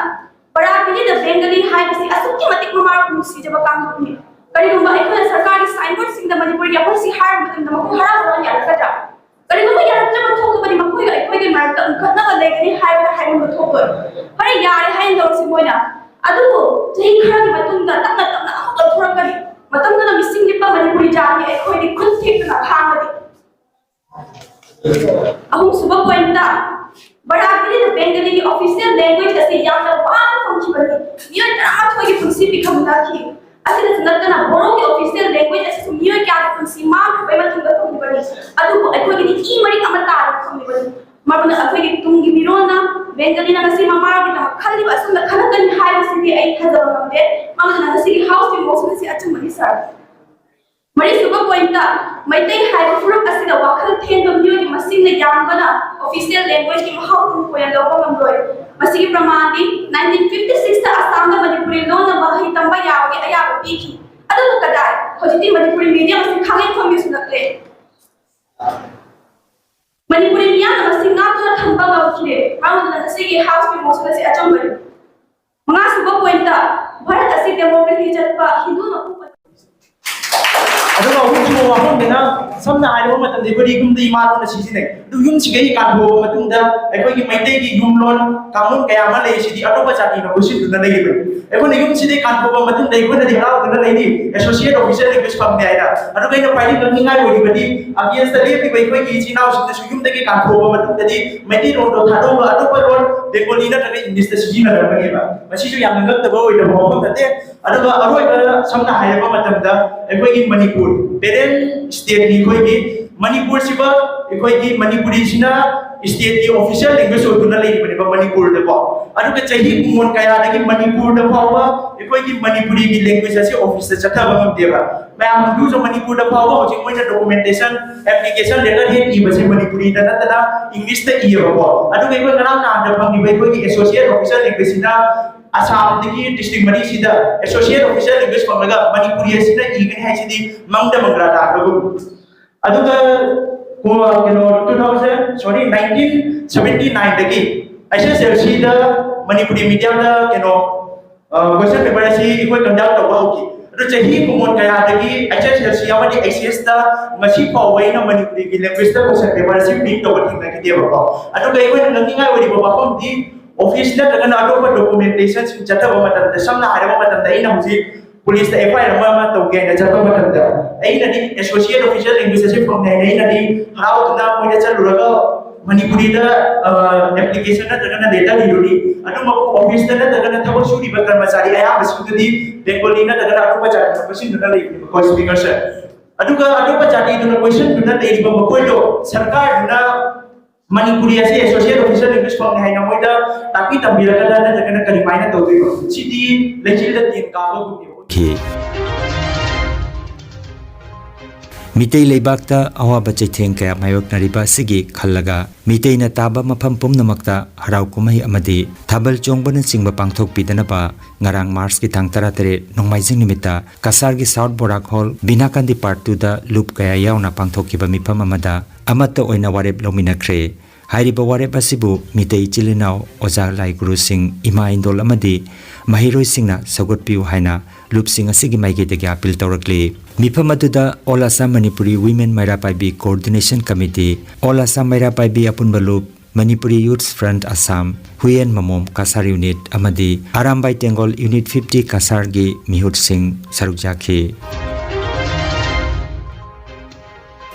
ꯕꯔꯥꯛꯀꯤꯂꯤꯗ ꯕꯦꯡꯒꯂꯤ ꯍꯥꯏꯕꯁꯤ ꯑꯁꯨꯛꯀꯤ ꯃꯇꯤꯛ ꯃꯃꯥ ꯅꯨꯡꯁꯤꯖꯕ ꯀꯥꯡꯂꯨꯞꯅꯤ꯫ ꯀꯔꯤꯒꯨꯝꯕ ꯑꯩꯈꯣꯏꯅ ꯁꯔꯀꯥꯔꯒꯤ ꯁꯥꯏꯟꯕꯣꯔꯗꯁꯤꯡꯗ ꯃꯅꯤꯄꯨꯔꯒꯤ ꯑꯩꯈꯣꯏꯁꯤ ꯍꯥꯏꯔꯕ ꯃꯇꯝꯗ ꯃꯈꯣꯏ ꯍꯔꯥꯎ ꯍꯔꯥꯎ ꯌꯥꯔꯛꯀꯗ꯭ꯔꯥ? ꯀꯔꯤꯒꯨꯝꯕ ꯌꯥꯔꯛꯇ꯭ꯔꯕ ꯊꯣꯛꯂꯕꯗꯤ ꯃꯈꯣꯏꯒ ꯑꯩꯈꯣꯏꯒꯤ ꯃꯔꯛꯇ ꯎꯟꯈꯠꯅꯕ ꯂꯩꯒꯅꯤ ꯍꯥꯏꯕꯗ ꯍꯥꯏꯃꯟꯕ ꯊꯣꯛꯂꯣꯏ꯫ ꯐꯔꯦ, ꯌꯥꯔꯦ ꯍꯥꯏꯅ ꯂꯧꯔꯁꯤ ꯃꯣꯏꯅ꯫ ꯑꯗꯨꯕꯨ ꯆꯍꯤ ꯈꯔꯒꯤ ꯃꯇꯨꯡꯗ ꯇꯞꯅ ꯇꯞꯅ ꯑꯃꯨꯛ ꯂꯧꯊꯣꯔꯛꯀꯅꯤ꯫ ꯃꯇꯝꯗꯨꯗ ꯃꯤꯁꯤꯡ ꯂꯤꯛꯄ ꯃꯅꯤꯄꯨꯔꯤ ꯖꯥꯠꯅꯤ ꯑꯩꯈꯣꯏꯗꯤ ꯈꯨꯠ ꯊꯦꯛꯇꯨꯅ ꯈꯥꯡꯒꯅꯤ꯫ ꯑꯍꯨꯝꯁꯨꯕ ꯄꯣꯏꯟꯠꯇ, ꯕꯔꯥꯛꯀꯤꯂꯤꯗ ꯕꯦꯡꯒꯂꯤꯒꯤ ꯑꯣꯐꯤꯁꯤꯌꯦꯜ ꯂꯦꯡꯒ꯭ꯋꯦꯖ ꯑꯁꯤ ꯌꯥꯝꯅ ꯋꯥꯅ ꯐꯪꯈꯤꯕꯅꯤ꯫ ꯃꯤꯑꯣꯏ ꯇꯔꯥꯃꯥꯊꯣꯏꯒꯤ ꯄꯨꯟꯁꯤ ꯄꯤꯈꯝ ꯅꯛꯈꯤ꯫ ꯑꯁꯤꯗꯁꯨ ꯅꯠꯇꯅ ꯕꯣꯔꯣꯒꯤ ꯑꯣꯐꯤꯁꯤꯌꯦꯜ ꯂꯦꯡꯒ꯭ꯋꯦꯖ ꯑꯁꯤꯁꯨ ꯃꯤꯑꯣꯏ ꯀꯌꯥꯒꯤ ꯄꯨꯟꯁꯤ ꯃꯥꯡꯈꯤꯕꯒꯤ ꯃꯇꯨꯡꯗ ꯐꯪꯈꯤꯕꯅꯤ꯫ ꯑꯗꯨꯕꯨ ꯑꯩꯈꯣꯏꯒꯤꯗꯤ ꯏ ꯃꯔꯤꯛ ꯑꯃ ꯇꯥꯔꯒ ꯐꯪꯂꯤꯕꯅꯤ꯫ ꯃꯔꯝꯅ ꯑꯩꯈꯣꯏꯒꯤ ꯇꯨꯡꯒꯤ ꯃꯤꯔꯣꯜꯅ ꯕꯦꯡꯒꯂꯤꯅ ꯉꯁꯤ ꯃꯃꯥꯒꯤꯗꯃꯛ ꯈꯜꯂꯤꯕ ꯑꯁꯨꯝꯅ ꯈꯜꯂꯛꯀꯅꯤ ꯍꯥꯏꯕꯁꯤꯗꯤ ꯑꯩ ꯊꯥꯖꯕ ꯉꯝꯗꯦ꯫ ꯃꯔꯝꯅ ꯉꯁꯤꯒꯤ ꯍꯥꯎꯁꯀꯤ ꯃꯣꯁꯟ ꯑꯁꯤ ꯑꯆꯨꯝꯕꯅꯤ, ꯁꯥꯔ꯫ ꯃꯔꯤꯁꯨꯕ ꯄꯣꯏꯟꯠꯇ, ꯃꯩꯇꯩ ꯍꯥꯏꯕ ꯐꯨꯔꯨꯞ ꯑꯁꯤꯗ ꯋꯥꯈꯜ ꯊꯦꯡꯕ ꯃꯤꯑꯣꯏꯒꯤ ꯃꯁꯤꯡꯅ ꯌꯥꯝꯕꯅ ꯑꯣꯐꯤꯁꯤꯌꯦꯜ ꯂꯦꯡꯒ꯭ꯋꯦꯖꯀꯤ ꯃꯍꯥꯎ ꯇꯨꯡ ꯀꯣꯏꯅ ꯂꯧꯕ ꯉꯝꯂꯣꯏ꯫ ꯃꯁꯤꯒꯤ ꯄ꯭ꯔꯃꯥꯟꯗꯤ ꯅꯥꯏꯟꯇꯤꯟ ꯐꯤꯐꯇꯤ ꯁꯤꯛꯁꯇ ꯑꯁꯥꯝꯗ ꯃꯅꯤꯄꯨꯔꯤ ꯂꯣꯟꯅ ꯃꯍꯩ ꯇꯝꯕ ꯌꯥꯕꯒꯤ ꯑꯌꯥꯕ ꯄꯤꯈꯤ꯫ ꯑꯗꯨꯕꯨ ꯀꯗꯥꯏ? ꯍꯧꯖꯤꯛꯇꯤ ꯃꯅꯤꯄꯨꯔꯤ ꯃꯤꯗꯤꯌꯝ ꯑꯁꯤ ꯈꯥꯡꯍꯩ ꯐꯝꯕꯤꯁꯨ ꯅꯠꯇ꯭ꯔꯦ꯫ ꯃꯅꯤꯄꯨꯔꯤ ꯃꯤꯌꯥꯝꯅ ꯃꯁꯤ ꯉꯥꯛꯇꯨꯅ ꯊꯝꯕ ꯉꯝꯈꯤꯗꯦ꯫ ꯃꯔꯝ ꯑꯗꯨꯅ ꯉꯁꯤꯒꯤ ꯍꯥꯎꯁꯀꯤ ꯃꯣꯁꯟ ꯑꯁꯤ ꯑꯆꯨꯝꯕꯅꯤ꯫ ꯃꯉꯥꯁꯨꯕ ꯄꯣꯏꯟꯠꯇ, ꯚꯥꯔꯠ ꯑꯁꯤ ꯗꯦꯃꯣꯀ꯭ꯔꯦꯁꯤ ꯆꯠꯄ ꯍꯤꯟꯗꯨ ꯃꯄꯨ ꯑꯗꯨꯒ ꯑꯍꯨꯝꯁꯨꯕ ꯋꯥꯐꯝꯗꯅ, ꯁꯝꯅ ꯍꯥꯏꯔꯕ ꯃꯇꯝꯗ ꯑꯩꯈꯣꯏꯗꯤ ꯌꯨꯝꯗ ꯏꯃꯥ ꯂꯣꯟꯅ ꯁꯤꯖꯤꯟꯅꯩ꯫ ꯑꯗꯨ ꯌꯨꯝꯁꯤꯗꯒꯤ ꯀꯥꯟꯊꯣꯛꯑꯕ ꯃꯇꯨꯡꯗ ꯑꯩꯈꯣꯏꯒꯤ ꯃꯩꯇꯩꯒꯤ ꯌꯨꯝ ꯂꯣꯟ ꯀꯥꯡꯂꯣꯟ ꯀꯌꯥ ꯑꯃ ꯂꯩ, ꯁꯤꯗꯤ ꯑꯇꯣꯞꯄ ꯖꯥꯇꯤꯅ ꯍꯨꯠꯁꯤꯟꯗꯨꯅ ꯂꯩꯔꯤꯕꯅꯤ꯫ ꯑꯩꯈꯣꯏꯅ ꯌꯨꯝꯁꯤꯗꯒꯤ ꯀꯥꯟꯊꯣꯛꯑꯕ ꯃꯇꯨꯡꯗ ꯑꯩꯈꯣꯏꯅꯗꯤ ꯍꯔꯥꯎꯗꯨꯅ ꯂꯩꯔꯤ, ꯑꯦꯁꯣꯁꯤꯌꯦꯠ ꯑꯣꯐꯤꯁꯤꯌꯦꯜ ꯂꯦꯡꯒ꯭ꯋꯦꯖ ꯐꯪꯂꯦ ꯍꯥꯏꯅ꯫ ꯑꯗꯨꯒ ꯑꯩꯅ ꯈ꯭ꯋꯥꯏꯗꯒꯤ ꯉꯛꯅꯤꯡꯉꯥꯏ ꯑꯣꯏꯔꯤꯕꯗꯤ, ꯑꯒꯦꯟꯁꯇ ꯂꯦꯞꯄꯤꯕ ꯑꯩꯈꯣꯏꯒꯤ ꯏꯆꯤꯜ ꯏꯅꯥꯎꯁꯤꯡꯅꯁꯨ ꯌꯨꯝꯗꯒꯤ ꯀꯥꯟꯊꯣꯛꯑꯕ ꯃꯇꯨꯡꯗꯗꯤ ꯃꯩꯇꯩꯂꯣꯟꯗꯣ ꯊꯥꯗꯣꯛꯑꯒ ꯑꯇꯣꯞꯄ ꯂꯣꯟ, ꯕꯦꯡꯒꯣꯂꯤ ꯅꯠꯇ꯭ꯔꯒ ꯏꯪꯂꯤꯁꯇ ꯁꯤꯖꯤꯟꯅꯔꯝꯒꯅꯦꯕ꯫ ꯃꯁꯤꯁꯨ ꯌꯥꯝꯅ ꯉꯛꯇꯕ ꯑꯣꯏꯗꯕ ꯋꯥꯐꯝ ꯅꯠꯇꯦ꯫ ꯑꯗꯨꯒ ꯑꯔꯣꯏꯕ ꯁꯝꯅ ꯍꯥꯏꯔꯕ ꯃꯇꯝꯗ ꯑꯩꯈꯣꯏꯒꯤ ꯃꯅꯤꯄꯨꯔ, ꯄꯦꯔꯦꯟ ꯁ꯭ꯇꯦꯠꯅꯤ ꯑꯩꯈꯣꯏꯒꯤ꯫ ꯃꯅꯤꯄꯨꯔꯁꯤꯕ ꯑꯩꯈꯣꯏꯒꯤ ꯃꯅꯤꯄꯨꯔꯤꯁꯤꯅ ꯁ꯭ꯇꯦꯠꯀꯤ ꯑꯣꯐꯤꯁꯤꯌꯦꯜ ꯂꯦꯡꯒ꯭ꯋꯦꯖ ꯑꯣꯏꯗꯨꯅ ꯂꯩꯔꯤꯕꯅꯦꯕ ꯃꯅꯤꯄꯨꯔꯗꯀꯣ꯫ ꯑꯗꯨꯒ ꯆꯍꯤ ꯀꯨꯟꯃꯥꯄꯟ ꯀꯌꯥꯗꯒꯤ ꯃꯅꯤꯄꯨꯔꯗ ꯐꯥꯎꯕ ꯑꯩꯈꯣꯏꯒꯤ ꯃꯅꯤꯄꯨꯔꯤꯒꯤ ꯂꯦꯡꯒ꯭ꯋꯦꯖ ꯑꯁꯤ ꯑꯣꯐꯤꯁꯇ ꯆꯠꯊꯕ ꯉꯝꯗꯦꯕ꯫ ꯃꯌꯥꯝ ꯍꯧꯖꯤꯛ ꯍꯧꯖꯤꯛ ꯃꯅꯤꯄꯨꯔꯗ ꯐꯥꯎꯕ ꯍꯧꯖꯤꯛ ꯃꯣꯏꯅ ꯗꯣꯀꯨꯃꯦꯟꯇꯦꯁꯟ, ꯑꯦꯄ꯭ꯂꯤꯀꯦꯁꯟ ꯂꯦꯇꯔ ꯍꯦꯛ ꯏꯕꯁꯦ ꯃꯅꯤꯄꯨꯔꯤꯗ ꯅꯠꯇꯅ ꯏꯪꯂꯤꯁꯇ ꯏꯌꯦꯕꯀꯣ꯫ ꯑꯗꯨꯒ ꯑꯩꯈꯣꯏ ꯉꯔꯥꯡ ꯅꯍꯥꯟꯗ ꯐꯪꯉꯤꯕ ꯑꯩꯈꯣꯏꯒꯤ ꯑꯦꯁꯣꯁꯤꯌꯦꯠ ꯑꯣꯐꯤꯁꯤꯌꯦꯜ ꯂꯦꯡꯒ꯭ꯋꯦꯖꯁꯤꯅ ꯑꯁꯥꯝꯗꯒꯤ ꯗꯤꯁꯇ꯭ꯔꯤꯛ ꯃꯔꯤꯁꯤꯗ ꯑꯦꯁꯣꯁꯤꯌꯦꯠ ꯑꯣꯐꯤꯁꯤꯌꯦꯜ ꯂꯦꯡꯒ꯭ꯋꯦꯖ ꯐꯪꯂꯒ ꯃꯅꯤꯄꯨꯔꯤ ꯑꯁꯤꯅ ꯏꯒꯅꯤ ꯍꯥꯏꯁꯤꯗꯤ ꯃꯪꯗ ꯃꯪꯒ꯭ꯔꯥ ꯇꯥꯈ꯭ꯔꯒꯨꯝ꯫ ꯑꯗꯨꯒ ꯀꯩꯅꯣ, two thousand, sorry, nineteen seventy nine ꯗꯒꯤ H S L C ꯗ ꯃꯅꯤꯄꯨꯔꯤ medium ꯗ ꯀꯩꯅꯣ, question paper ꯑꯁꯤ ꯑꯩꯈꯣꯏ conduct ꯇꯧꯕ ꯍꯧꯈꯤ꯫ ꯑꯗꯨ ꯆꯍꯤ ꯀꯨꯟꯃꯥꯄꯟ ꯀꯌꯥꯗꯒꯤ H S L C ꯑꯃꯗꯤ H S ꯇ ꯉꯁꯤ ꯐꯥꯎꯕ ꯑꯩꯅ ꯃꯅꯤꯄꯨꯔꯤꯒꯤ language ꯇ question paper ꯑꯁꯤ pick ꯇꯧꯕ ꯊꯦꯡꯅꯈꯤꯗꯦꯕꯀꯣ꯫ ꯑꯗꯨꯒ ꯑꯩꯈꯣꯏꯅ ꯉꯛꯅꯤꯡꯉꯥꯏ ꯑꯣꯏꯔꯤꯕ ꯋꯥꯐꯝꯗꯤ, office ꯅꯠꯇ꯭ꯔꯒꯅ ꯑꯇꯣꯞꯄ documentation ꯁꯤꯡ ꯆꯠꯊꯕ ꯃꯇꯝꯗ, ꯁꯝꯅ ꯍꯥꯏꯔꯕ ꯃꯇꯝꯗ, ꯑꯩꯅ ꯍꯧꯖꯤꯛ police ꯇ F I R ꯑꯃ, ꯑꯃ ꯇꯧꯒꯦ ꯍꯥꯏꯅ ꯆꯠꯄ ꯃꯇꯝꯗ, ꯑꯩꯅꯗꯤ associate officer language ꯑꯁꯤ ꯐꯪꯉꯦ ꯍꯥꯏꯅ ꯑꯩꯅꯗꯤ ꯍꯔꯥꯎꯗꯨꯅ ꯃꯣꯏꯗ ꯆꯠꯂꯨꯔꯒ ꯃꯅꯤꯄꯨꯔꯤꯗ, ꯑ, application ꯅꯠꯇ꯭ꯔꯒꯅ letter ꯏꯔꯨꯔꯤ꯫ ꯑꯗꯨꯃꯛꯄꯨ office ꯇ ꯅꯠꯇ꯭ꯔꯒꯅ ꯊꯕꯛ ꯁꯨꯔꯤꯕ ꯀꯔꯃꯆꯥꯔꯤ ꯑꯌꯥꯝꯕꯁꯤꯡꯗꯨꯗꯤ Bengali ꯅꯠꯇ꯭ꯔꯒꯅ ꯑꯇꯣꯞꯄ ꯖꯥꯇꯤ ꯅꯨꯄꯥꯁꯤꯡꯗꯨꯅ ꯂꯩꯕꯅꯦꯕꯀꯣ, speaker sir꯫ ꯑꯗꯨꯒ ꯑꯇꯣꯞꯄ ꯖꯥꯇꯤꯗꯨꯅ question ꯗꯨꯅ ꯂꯩꯔꯤꯕ ꯃꯈꯣꯏꯗꯣ ꯁꯔꯀꯥꯔꯗꯨꯅ ꯃꯅꯤꯄꯨꯔꯤ ꯑꯁꯤ associate officer language ꯐꯪꯉꯦ ꯍꯥꯏꯅ ꯃꯣꯏꯗ ꯇꯥꯛꯄꯤ ꯇꯝꯕꯤꯔꯒꯗ꯭ꯔꯥ ꯅꯠꯇ꯭ꯔꯒꯅ ꯀꯔꯤꯃꯥꯏꯅ ꯇꯧꯗꯣꯏꯅꯣ? ꯁꯤꯗꯤ ꯂꯩꯆꯤꯜꯗ ꯇꯦꯟ ꯀꯥꯕꯒꯨꯝꯅꯦꯕ꯫ ꯈꯤ꯫ ꯃꯤꯇꯩ ꯂꯩꯕꯥꯛꯇ ꯑꯋꯥꯕ ꯆꯩꯊꯦꯡ ꯀꯌꯥ ꯃꯥꯌꯣꯛꯅꯔꯤꯕ ꯑꯁꯤꯒꯤ ꯈꯜꯂꯒ, ꯃꯤꯇꯩꯅ ꯇꯥꯕ ꯃꯐꯝ ꯄꯨꯝꯅꯃꯛꯇ ꯍꯔꯥꯎ ꯀꯨꯝꯍꯩ ꯑꯃꯗꯤ ꯊꯥꯕꯜ ꯆꯣꯡꯕꯅꯆꯤꯡꯕ ꯄꯥꯡꯊꯣꯛꯄꯤꯗꯅꯕ ꯉꯔꯥꯡ ꯃꯥꯔꯆꯀꯤ ꯇꯥꯡ ꯇꯔꯥꯇꯔꯦꯠ ꯅꯣꯡꯃꯥꯏꯖꯤꯡ ꯅꯨꯃꯤꯠꯇ ꯀꯁꯥꯔꯒꯤ South Barak Hall, ꯕꯤꯅꯥꯀꯥꯟꯗꯤ Part two ꯗ ꯂꯨꯞ ꯀꯌꯥ ꯌꯥꯎꯅ ꯄꯥꯡꯊꯣꯛꯈꯤꯕ ꯃꯤꯐꯝ ꯑꯃꯗ ꯑꯃꯠꯇ ꯑꯣꯏꯅ ꯋꯥꯔꯦꯞ ꯂꯧꯃꯤꯟꯅꯈ꯭ꯔꯦ꯫ ꯍꯥꯏꯔꯤꯕ ꯋꯥꯔꯦꯞ ꯑꯁꯤꯕꯨ ꯃꯤꯇꯩ ꯏꯆꯤꯜ ꯏꯅꯥꯎ ꯑꯣꯖꯥ ꯂꯥꯏ ꯒꯨꯔꯨꯁꯤꯡ, ꯏꯃꯥ ꯏꯟꯗꯣꯜ ꯑꯃꯗꯤ ꯃꯍꯩꯔꯣꯏꯁꯤꯡꯅ ꯁꯧꯒꯠꯄꯤꯌꯨ ꯍꯥꯏꯅ ꯂꯨꯞꯁꯤꯡ ꯑꯁꯤꯒꯤ ꯃꯥꯏꯀꯩꯗꯒꯤ appeal ꯇꯧꯔꯛꯂꯤ꯫ ꯃꯤꯐꯝ ꯑꯗꯨꯗ All Assam Manipuri Women ꯃꯩꯔꯥ ꯄꯥꯏꯕꯤ Coordination Committee, All Assam ꯃꯩꯔꯥ ꯄꯥꯏꯕꯤ ꯑꯄꯨꯟꯕ ꯂꯨꯞ, Manipuri Youth Front Assam, Huiyen ꯃꯃꯣꯝ Cachar unit ꯑꯃꯗꯤ ꯑꯔꯥꯝꯕꯥꯏ ꯇꯦꯡꯒꯣꯜ unit fifty ꯀꯁꯥꯔꯒꯤ ꯃꯤꯍꯨꯠꯁꯤꯡ ꯁꯔꯨꯛ ꯌꯥꯈꯤ꯫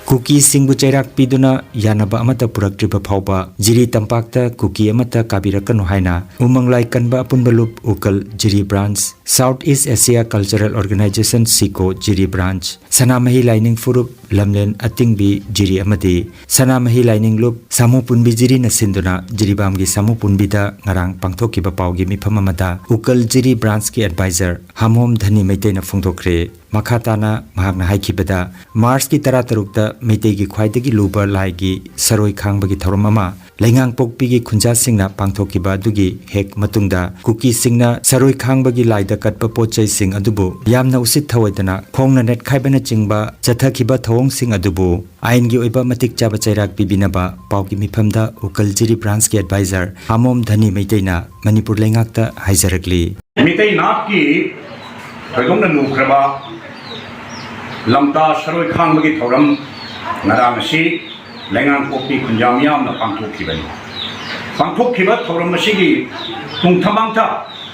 ꯀꯨꯀꯤꯁꯤꯡꯕꯨ ꯆꯩꯔꯥꯛ ꯄꯤꯗꯨꯅ ꯌꯥꯅꯕ ꯑꯃꯠꯇ ꯄꯨꯔꯛꯇ꯭ꯔꯤꯕ ꯐꯥꯎꯕ ꯖꯤꯔꯤ ꯇꯝꯄꯥꯛꯇ ꯀꯨꯀꯤ ꯑꯃꯠꯇ ꯀꯥꯕꯤꯔꯛꯀꯅꯨ ꯍꯥꯏꯅ ꯎꯃꯪ ꯂꯥꯏ ꯀꯟꯕ ꯑꯄꯨꯟꯕ ꯂꯨꯞ ꯎꯀꯜ ꯖꯤꯔꯤ branch, South East Asia Cultural Organisation, ꯁꯤꯀꯣ ꯖꯤꯔꯤ branch, ꯁꯅꯥꯃꯍꯤ ꯂꯥꯏꯅꯤꯡ ꯐꯨꯔꯨꯞ ꯂꯝꯂꯦꯟ ꯑꯇꯤꯡꯕꯤ ꯖꯤꯔꯤ ꯑꯃꯗꯤ ꯁꯅꯥꯃꯍꯤ ꯂꯥꯏꯅꯤꯡ ꯂꯨꯞ ꯁꯥꯃꯨ ꯄꯨꯟꯕꯤ ꯖꯤꯔꯤꯅ ꯁꯤꯟꯗꯨꯅ ꯖꯤꯔꯤꯕꯥꯝꯒꯤ ꯁꯥꯃꯨ ꯄꯨꯟꯕꯤꯗ ꯉꯔꯥꯡ ꯄꯥꯡꯊꯣꯛꯈꯤꯕ ꯄꯥꯎꯒꯤ ꯃꯤꯐꯝ ꯑꯃꯗ ꯎꯀꯜ ꯖꯤꯔꯤ branchꯀꯤ advisor ꯍꯥꯃꯣꯝ ꯙꯅꯤ ꯃꯩꯇꯩꯅ ꯐꯣꯡꯗꯣꯛꯈ꯭ꯔꯦ꯫ ꯃꯈꯥ ꯇꯥꯅ ꯃꯍꯥꯛꯅ ꯍꯥꯏꯈꯤꯕꯗ, ꯃꯥꯔꯆꯀꯤ ꯇꯔꯥꯇꯔꯨꯛꯇ ꯃꯩꯇꯩꯒꯤ ꯈ꯭ꯋꯥꯏꯗꯒꯤ ꯂꯨꯕ ꯂꯥꯏꯒꯤ ꯁꯔꯣꯏ ꯈꯥꯡꯕꯒꯤ ꯊꯧꯔꯝ ꯑꯃ ꯂꯩꯉꯥꯡꯄꯣꯛꯄꯤꯒꯤ ꯈꯨꯟꯖꯥꯁꯤꯡꯅ ꯄꯥꯡꯊꯣꯛꯈꯤꯕ ꯑꯗꯨꯒꯤ ꯍꯦꯛ ꯃꯇꯨꯡꯗ, ꯀꯨꯀꯤꯁꯤꯡꯅ ꯁꯔꯣꯏ ꯈꯥꯡꯕꯒꯤ ꯂꯥꯏꯗ ꯀꯠꯄ ꯄꯣꯠ ꯆꯩꯁꯤꯡ ꯑꯗꯨꯕꯨ ꯌꯥꯝꯅ ꯎꯁꯤꯠ ꯊꯑꯣꯏꯗꯅ ꯈꯣꯡꯅ ꯅꯦꯠꯈꯥꯏꯕꯅꯆꯤꯡꯕ ꯆꯠꯊꯈꯤꯕ ꯊꯧꯑꯣꯡꯁꯤꯡ ꯑꯗꯨꯕꯨ ꯑꯥꯏꯟꯒꯤ ꯑꯣꯏꯕ ꯃꯇꯤꯛ ꯆꯥꯕ ꯆꯩꯔꯥꯛ ꯄꯤꯕꯤꯅꯕ ꯄꯥꯎꯒꯤ ꯃꯤꯐꯝꯗ ꯎꯀꯜ ꯖꯤꯔꯤ branchꯀꯤ advisor ꯍꯥꯃꯣꯝ ꯙꯅꯤ ꯃꯩꯇꯩꯅ ꯃꯅꯤꯄꯨꯔ ꯂꯩꯉꯥꯛꯇ ꯍꯥꯏꯖꯔꯛꯂꯤ꯫ ꯃꯤꯇꯩ ꯅꯥꯠꯀꯤ ꯊꯣꯏꯗꯣꯛꯅ ꯂꯨꯈ꯭ꯔꯕ ꯂꯝꯇꯥ ꯁꯔꯣꯏ ꯈꯥꯡꯕꯒꯤ ꯊꯧꯔꯝ ꯉꯔꯥꯡ ꯑꯁꯤ ꯂꯩꯉꯥꯡꯄꯣꯛꯄꯤ ꯈꯨꯟꯖꯥ ꯃꯤꯌꯥꯝꯅ ꯄꯥꯡꯊꯣꯛꯈꯤꯕꯅꯤ꯫ ꯄꯥꯡꯊꯣꯛꯈꯤꯕ ꯊꯧꯔꯝ ꯑꯁꯤꯒꯤ ꯇꯨꯡ ꯊꯃꯥꯡꯊ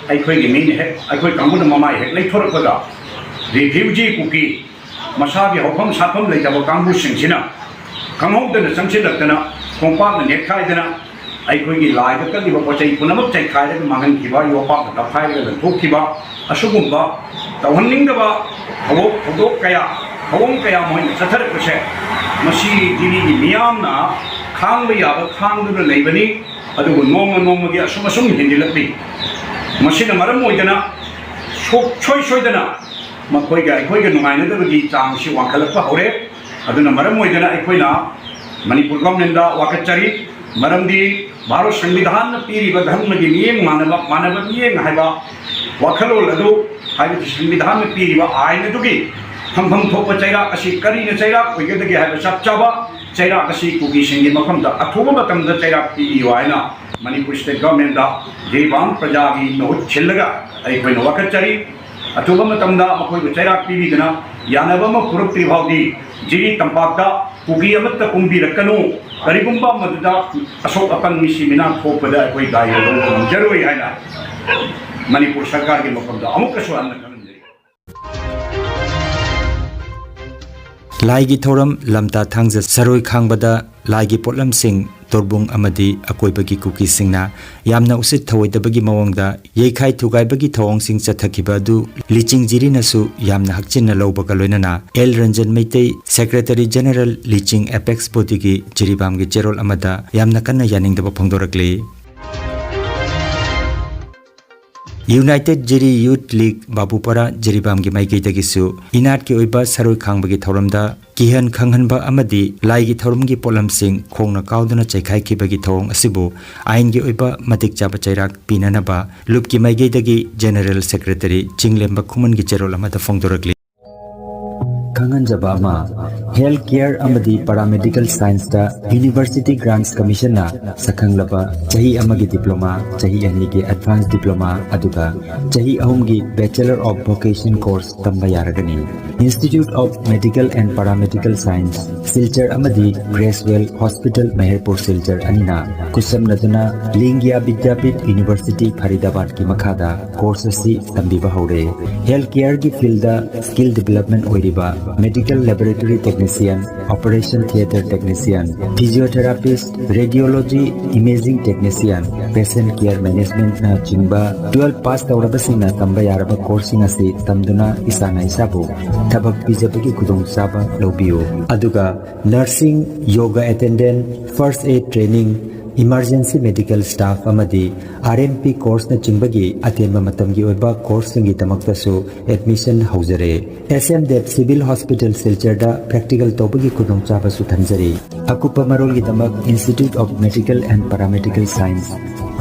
ꯑꯩꯈꯣꯏꯒꯤ ꯃꯤꯅ ꯍꯦꯛ, ꯑꯩꯈꯣꯏ ꯀꯥꯡꯕꯨꯅ ꯃꯃꯥꯏ ꯍꯦꯛ ꯂꯩꯊꯣꯔꯛꯄꯗ, refugee ꯀꯨꯀꯤ, ꯃꯁꯥꯒꯤ ꯍꯧꯐꯝ ꯁꯥꯐꯝ ꯂꯩꯇꯕ ꯀꯥꯡꯕꯨꯁꯤꯡꯁꯤꯅ ꯈꯪꯍꯧꯗꯅ ꯆꯪꯁꯤꯜꯂꯛꯇꯅ, ꯈꯣꯡꯄꯥꯛꯅ ꯅꯦꯠꯈꯥꯏꯗꯅ, ꯑꯩꯈꯣꯏꯒꯤ ꯂꯥꯏꯗ ꯀꯠꯂꯤꯕ ꯄꯣꯠ ꯆꯩ ꯄꯨꯝꯅꯃꯛ ꯆꯩꯈꯥꯏꯔꯒ ꯃꯥꯡꯍꯟꯈꯤꯕ, ꯌꯣꯄꯥꯛꯅ ꯇꯛꯈꯥꯏꯔꯒ ꯂꯪꯊꯣꯛꯈꯤꯕ, ꯑꯁꯤꯒꯨꯝꯕ ꯇꯧꯍꯟꯅꯤꯡꯗꯕ ꯊꯧꯗꯣꯛ ꯊꯧꯗꯣꯛ ꯀꯌꯥ, ꯊꯧꯑꯣꯡ ꯀꯌꯥ ꯃꯈꯣꯏꯅ ꯆꯠꯊꯔꯛꯄꯁꯦ, ꯃꯁꯤ ꯖꯤꯔꯤꯒꯤ ꯃꯤꯌꯥꯝꯅ ꯈꯥꯡꯕ ꯌꯥꯕ ꯈꯥꯡꯗꯨꯅ ꯂꯩꯕꯅꯤ꯫ ꯑꯗꯨꯕꯨ ꯅꯣꯡꯃ ꯅꯣꯡꯃꯒꯤ ꯑꯁꯨꯝ ꯑꯁꯨꯝ ꯍꯦꯟꯖꯤꯜꯂꯛꯂꯤ꯫ ꯃꯁꯤꯅ ꯃꯔꯝ ꯑꯣꯏꯗꯅ ꯁꯨꯡꯁꯣꯏ ꯁꯣꯏꯗꯅ ꯃꯈꯣꯏꯒ ꯑꯩꯈꯣꯏꯒ ꯅꯨꯡꯉꯥꯏꯅꯗꯕꯒꯤ ꯆꯥꯡꯁꯤ ꯋꯥꯡꯈꯠꯂꯛꯄ ꯍꯧꯔꯦ꯫ ꯑꯗꯨꯅ ꯃꯔꯝ ꯑꯣꯏꯗꯅ ꯑꯩꯈꯣꯏꯅ ꯃꯅꯤꯄꯨꯔ ꯒꯣꯔꯃꯦꯟꯗ ꯋꯥꯀꯠꯆꯔꯤ꯫ ꯃꯔꯝꯗꯤ ꯚꯥꯔꯠ ꯁꯪꯕꯤꯙꯥꯟꯅ ꯄꯤꯔꯤꯕ ꯙꯔꯃꯒꯤ ꯃꯤꯠꯌꯦꯡ ꯃꯥꯟꯅꯕ, ꯃꯥꯟꯅꯕ ꯃꯤꯠꯌꯦꯡ ꯍꯥꯏꯕ ꯋꯥꯈꯜꯂꯣꯟ ꯑꯗꯨ, ꯍꯥꯏꯕꯗꯤ ꯁꯪꯕꯤꯙꯥꯟꯅ ꯄꯤꯔꯤꯕ ꯑꯥꯏꯟ ꯑꯗꯨꯒꯤ ꯐꯪꯐꯝ ꯊꯣꯛꯄ ꯆꯩꯔꯥꯛ ꯑꯁꯤ ꯀꯔꯤꯅ ꯆꯩꯔꯥꯛ ꯑꯣꯏꯒꯗꯒꯦ ꯍꯥꯏꯕ ꯆꯞ ꯆꯥꯕ ꯆꯩꯔꯥꯛ ꯑꯁꯤ ꯀꯨꯀꯤꯁꯤꯡꯒꯤ ꯃꯐꯝꯗ ꯑꯊꯨꯕ ꯃꯇꯝꯗ ꯆꯩꯔꯥꯛ ꯄꯤꯕꯤꯌꯨ ꯍꯥꯏꯅ ꯃꯅꯤꯄꯨꯔ ꯁ꯭ꯇꯦꯠ ꯒꯣꯔꯃꯦꯟꯗ ꯖꯤꯔꯤꯕꯥꯝ ꯄ꯭ꯔꯖꯥꯒꯤ ꯃꯍꯨꯠ ꯁꯤꯜꯂꯒ ꯑꯩꯈꯣꯏꯅ ꯋꯥꯀꯠꯆꯔꯤ꯫ ꯑꯊꯨꯕ ꯃꯇꯝꯗ ꯃꯈꯣꯏꯕꯨ ꯆꯩꯔꯥꯛ ꯄꯤꯕꯤꯗꯨꯅ ꯌꯥꯅꯕ ꯑꯃ ꯄꯨꯔꯛꯇ꯭ꯔꯤ ꯐꯥꯎꯗꯤ ꯖꯤꯔꯤ ꯇꯝꯄꯥꯛꯇ ꯀꯨꯀꯤ ꯑꯃꯠꯇ ꯀꯨꯝꯕꯤꯔꯛꯀꯅꯨ, ꯀꯔꯤꯒꯨꯝꯕ ꯃꯗꯨꯗ ꯑꯁꯣꯛ ꯑꯄꯟ ꯃꯤꯁꯤ ꯃꯤꯅꯥ ꯊꯣꯛꯄꯗ ꯑꯩꯈꯣꯏ ꯗꯥꯏ ꯂꯧꯕ ꯉꯝꯖꯔꯣꯏ ꯍꯥꯏꯅ ꯃꯅꯤꯄꯨꯔ ꯁꯔꯀꯥꯔꯒꯤ ꯃꯐꯝꯗ ꯑꯃꯨꯛꯀꯁꯨ ꯍꯟꯅ ꯈꯪꯍꯟꯖꯔꯤ꯫ ꯂꯥꯏꯒꯤ ꯊꯧꯔꯝ ꯂꯝꯇꯥ ꯊꯥꯡꯖ ꯁꯔꯣꯏ ꯈꯥꯡꯕꯗ ꯂꯥꯏꯒꯤ ꯄꯣꯠꯂꯝꯁꯤꯡ ꯇꯣꯔꯕꯨꯡ ꯑꯃꯗꯤ ꯑꯀꯣꯏꯕꯒꯤ ꯀꯨꯀꯤꯁꯤꯡꯅ ꯌꯥꯝꯅ ꯎꯁꯤꯠ ꯊꯑꯣꯏꯗꯕꯒꯤ ꯃꯑꯣꯡꯗ ꯌꯩꯈꯥꯏ ꯊꯨꯒꯥꯏꯕꯒꯤ ꯊꯧꯑꯣꯡꯁꯤꯡ ꯆꯠꯊꯈꯤꯕ ꯑꯗꯨ ꯂꯤꯆꯤꯡ ꯖꯤꯔꯤꯅꯁꯨ ꯌꯥꯝꯅ ꯍꯛꯆꯤꯟꯅ ꯂꯧꯕꯒ ꯂꯣꯏꯅꯅ L Ranjan Meitei, Secretary General ꯂꯤꯆꯤꯡ Apex Bodyꯒꯤ ꯖꯤꯔꯤꯕꯥꯝꯒꯤ ꯆꯦꯔꯣꯜ ꯑꯃꯗ ꯌꯥꯝꯅ ꯀꯟꯅ ꯌꯥꯅꯤꯡꯗꯕ ꯐꯣꯡꯗꯣꯔꯛꯂꯤ꯫ United Jiri Youth League ꯕꯥꯕꯨꯄꯥꯔꯥ ꯖꯤꯔꯤꯕꯥꯝꯒꯤ ꯃꯥꯏꯀꯩꯗꯒꯤꯁꯨ ꯏꯅꯥꯠꯀꯤ ꯑꯣꯏꯕ ꯁꯔꯣꯏ ꯈꯥꯡꯕꯒꯤ ꯊꯧꯔꯝꯗ ꯀꯤꯍꯟ ꯈꯪꯍꯟꯕ ꯑꯃꯗꯤ ꯂꯥꯏꯒꯤ ꯊꯧꯔꯝꯒꯤ ꯄꯣꯠꯂꯝꯁꯤꯡ ꯈꯣꯡꯅ ꯀꯥꯎꯗꯨꯅ ꯆꯩꯈꯥꯏꯈꯤꯕꯒꯤ ꯊꯧꯑꯣꯡ ꯑꯁꯤꯕꯨ ꯑꯥꯏꯟꯒꯤ ꯑꯣꯏꯕ ꯃꯇꯤꯛ ꯆꯥꯕ ꯆꯩꯔꯥꯛ ꯄꯤꯅꯅꯕ ꯂꯨꯞꯀꯤ ꯃꯥꯏꯀꯩꯗꯒꯤ General Secretary ꯆꯤꯡꯂꯦꯝꯕ ꯈꯨꯃꯟꯒꯤ ꯆꯦꯔꯣꯜ ꯑꯃꯗ ꯐꯣꯡꯗꯣꯔꯛꯂꯤ꯫ ꯈꯪꯍꯟꯖꯕ ꯑꯃ, Health Care ꯑꯃꯗꯤ Paramedical Scienceꯇ University Grants Commissionꯅ ꯁꯛꯈꯪꯂꯕ ꯆꯍꯤ ꯑꯃꯒꯤ diploma, ꯆꯍꯤ ꯑꯅꯤꯒꯤ advance diploma, ꯑꯗꯨꯒ ꯆꯍꯤ ꯑꯍꯨꯝꯒꯤ Bachelor of Vocation course ꯇꯝꯕ ꯌꯥꯔꯒꯅꯤ꯫ Institute of Medical and Paramedical Science, Silchar ꯑꯃꯗꯤ Creswell Hospital, ꯃꯍꯦꯔꯄꯨꯔ, ꯁꯤꯜꯆꯔ ꯑꯅꯤꯅ ꯈꯨꯠꯁꯝꯅꯗꯨꯅ ꯂꯤꯡꯒꯤꯌꯥ ꯕꯤꯗ꯭ꯌꯥꯄꯤꯊ University, ꯐꯔꯤꯗꯥꯕꯥꯗꯀꯤ ꯃꯈꯥꯗ course ꯑꯁꯤ ꯇꯝꯕꯤꯕ ꯍꯧꯔꯦ꯫ Health Careꯒꯤ fieldꯗ skill development ꯑꯣꯏꯔꯤꯕ Medical Laboratory Technician, Operation Theatre Technician, Physiotherapist, Radiology, Imaging Technician, Patient Care Managementꯅ ꯆꯤꯡꯕ twelve pass ꯇꯧꯔꯕꯁꯤꯡꯅ ꯇꯝꯕ ꯌꯥꯔꯕ courseꯁꯤꯡ ꯑꯁꯤ ꯇꯝꯗꯨꯅ ꯏꯁꯥꯅ ꯏꯁꯥꯕꯨ ꯊꯕꯛ ꯄꯤꯖꯕꯒꯤ ꯈꯨꯗꯣꯡꯆꯥꯕ ꯂꯧꯕꯤꯌꯨ꯫ ꯑꯗꯨꯒ nursing, yoga attendant, first aid training, emergency medical staff ꯑꯃꯗꯤ RMP courseꯅꯆꯤꯡꯕꯒꯤ ꯑꯇꯦꯟꯕ ꯃꯇꯝꯒꯤ ꯑꯣꯏꯕ courseꯁꯤꯡꯒꯤꯗꯃꯛꯇꯁꯨ admission ꯍꯧꯖꯔꯦ꯫ S M Dev Civil Hospital ꯁꯤꯜꯆꯔꯗ practical ꯇꯧꯕꯒꯤ ꯈꯨꯗꯣꯡꯆꯥꯕꯁꯨ ꯊꯝꯖꯔꯤ꯫ ꯑꯀꯨꯞꯄ ꯃꯔꯣꯜꯒꯤꯗꯃꯛ Institute of Medical and Paramedical Science,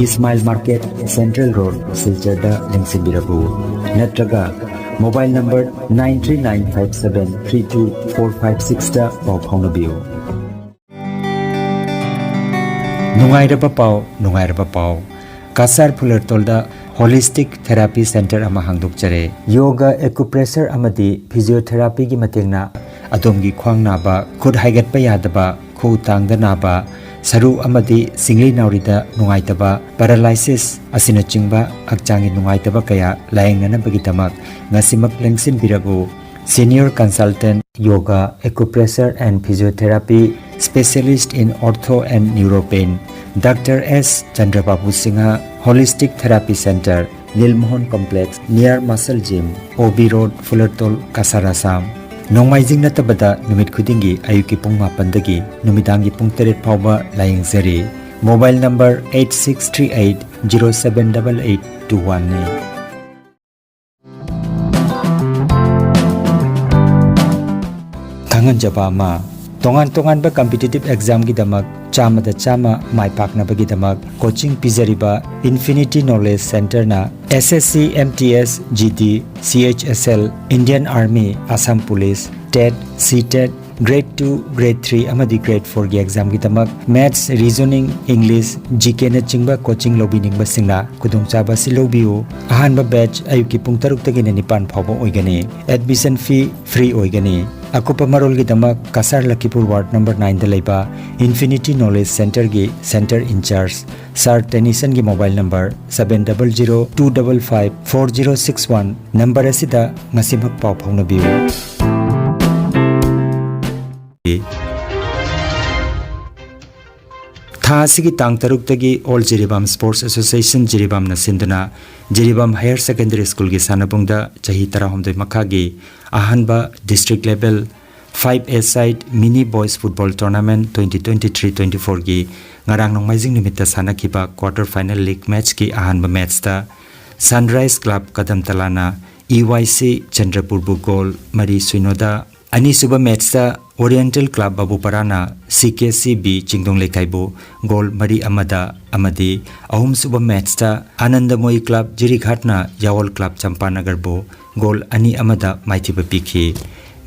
Ismail Market, Central Road, ꯁꯤꯜꯆꯔꯗ ꯂꯦꯡꯁꯤꯟꯕꯤꯔꯛꯎ꯫ ꯅꯠꯇ꯭ꯔꯒ mobile number nine three nine five seven three two four five sixꯇ ꯄꯥꯎ ꯐꯥꯎꯅꯕꯤꯌꯨ꯫ ꯅꯨꯡꯉꯥꯏꯔꯕ ꯄꯥꯎ, ꯅꯨꯡꯉꯥꯏꯔꯕ ꯄꯥꯎ꯫ ꯀꯁꯥꯔ ꯐꯨꯂꯔꯇꯣꯜꯗ Holistic Therapy Center ꯑꯃ ꯍꯥꯡꯗꯣꯛꯆꯔꯦ꯫ Yoga, acupressure ꯑꯃꯗꯤ physiotherapyꯒꯤ ꯃꯇꯦꯡꯅ ꯑꯗꯣꯝꯒꯤ ꯈ꯭ꯋꯥꯡ ꯅꯥꯕ, ꯈꯨꯠ ꯍꯥꯏꯒꯠꯄ ꯌꯥꯗꯕ, ꯈꯨꯎ ꯇꯥꯡꯗ ꯅꯥꯕ, ꯁꯔꯨ ꯑꯃꯗꯤ ꯁꯤꯡꯂꯤ ꯅꯥꯎꯔꯤꯗ ꯅꯨꯡꯉꯥꯏꯇꯕ, paralysis ꯑꯁꯤꯅꯆꯤꯡꯕ ꯍꯛꯆꯥꯡꯒꯤ ꯅꯨꯡꯉꯥꯏꯇꯕ ꯀꯌꯥ ꯂꯥꯌꯦꯡꯅꯅꯕꯒꯤꯗꯃꯛ ꯉꯁꯤꯃꯛ ꯂꯦꯡꯁꯤꯟꯕꯤꯔꯛꯎ꯫ Senior Consultant, Yoga, Acupressure and Physiotherapy, Specialist in Ortho and Neuropain, Doctor S Chandrababu Singha, Holistic Therapy Center, Lilmohon Complex, near Muscle Gym, O B Road, Fulertol, Kasar, Assam. ꯅꯣꯡꯃꯥꯏꯖꯤꯡ ꯅꯠꯇꯕꯗ ꯅꯨꯃꯤꯠ ꯈꯨꯗꯤꯡꯒꯤ ꯑꯌꯨꯛꯀꯤ ꯄꯨꯡ ꯃꯥꯄꯟꯗꯒꯤ ꯅꯨꯃꯤꯗꯥꯡꯒꯤ ꯄꯨꯡ ꯇꯔꯦꯠ ꯐꯥꯎꯕ ꯂꯥꯌꯦꯡꯖꯔꯤ꯫ Mobile number eight six three eight zero seven double eight two one ꯅꯤ꯫ ꯈꯪꯍꯟꯖꯕ ꯑꯃ, ꯇꯣꯉꯥꯟ ꯇꯣꯉꯥꯟꯕ competitive examꯒꯤꯗꯃꯛ ꯆꯥꯝꯃꯗ ꯆꯥꯝꯃ ꯃꯥꯏ ꯄꯥꯛꯅꯕꯒꯤꯗꯃꯛ coaching ꯄꯤꯖꯔꯤꯕ Infinity Knowledge Centreꯅ S S C, M T S, G D, C H S L, Indian Army, Assam Police, TET, C TET, Grade two, Grade three ꯑꯃꯗꯤ Grade fourꯒꯤ examꯒꯤꯗꯃꯛ Maths, Reasoning, English, G Kꯅꯆꯤꯡꯕ coaching ꯂꯧꯕꯤꯅꯤꯡꯕꯁꯤꯡꯅ ꯈꯨꯗꯣꯡꯆꯥꯕ ꯑꯁꯤ ꯂꯧꯕꯤꯌꯨ꯫ ꯑꯍꯥꯟꯕ batch ꯑꯌꯨꯛꯀꯤ ꯄꯨꯡ ꯇꯔꯨꯛꯇꯒꯤꯅ ꯅꯤꯄꯥꯟ ꯐꯥꯎꯕ ꯑꯣꯏꯒꯅꯤ꯫ Admission fee free ꯑꯣꯏꯒꯅꯤ꯫ ꯑꯀꯨꯞꯄ ꯃꯔꯣꯜꯒꯤꯗꯃꯛ ꯀꯁꯥꯔ ꯂꯈꯤꯄꯨꯔ ward number nineꯗ ꯂꯩꯕ Infinity Knowledge Centreꯒꯤ Centre in-charge Sir Tenisonꯒꯤ mobile number seven double zero two double five four zero six one number ꯑꯁꯤꯗ ꯉꯁꯤꯃꯛ ꯄꯥꯎ ꯐꯥꯎꯅꯕꯤꯌꯨ꯫ ꯊꯥ ꯑꯁꯤꯒꯤ ꯇꯥꯡ ꯇꯔꯨꯛꯇꯒꯤ All Jiribam Sports Association Jiribamꯅ ꯁꯤꯟꯗꯨꯅ Jiribam Higher Secondary Schoolꯒꯤ ꯁꯥꯟꯅꯕꯨꯡꯗ ꯆꯍꯤ ꯇꯔꯥꯍꯨꯝꯗꯣꯏ ꯃꯈꯥꯒꯤ ꯑꯍꯥꯟꯕ district level five-a-side mini boys football tournament twenty twenty-three twenty-fourꯒꯤ ꯉꯔꯥꯡ ꯅꯣꯡꯃꯥꯏꯖꯤꯡ ꯅꯨꯃꯤꯠꯇ ꯁꯥꯟꯅꯈꯤꯕ quarter final league matchꯀꯤ ꯑꯍꯥꯟꯕ matchꯇ Sunrise Club ꯀꯗꯝꯇꯂꯥꯅ E Y C ꯆꯟꯗ꯭ꯔꯄꯨꯔꯕꯨ goal ꯃꯔꯤ ꯁꯨꯏꯅꯣꯗ, ꯑꯅꯤꯁꯨꯕ matchꯇ Oriental Club ꯕꯥꯕꯨꯄꯥꯔꯥꯅ C K C B ꯆꯤꯡꯗꯣꯡ ꯂꯩꯀꯥꯏꯕꯨ goal ꯃꯔꯤ ꯑꯃꯗ ꯑꯃꯗꯤ ꯑꯍꯨꯝꯁꯨꯕ matchꯇ ꯑꯥꯅꯟꯗꯃꯣꯌꯤ Club ꯖꯤꯔꯤꯘꯥꯠꯅ ꯌꯥꯋꯜ Club ꯆꯝꯄꯥꯅꯒꯔꯕꯨ goal ꯑꯅꯤ ꯑꯃꯗ ꯃꯥꯏꯊꯤꯕ ꯄꯤꯈꯤ꯫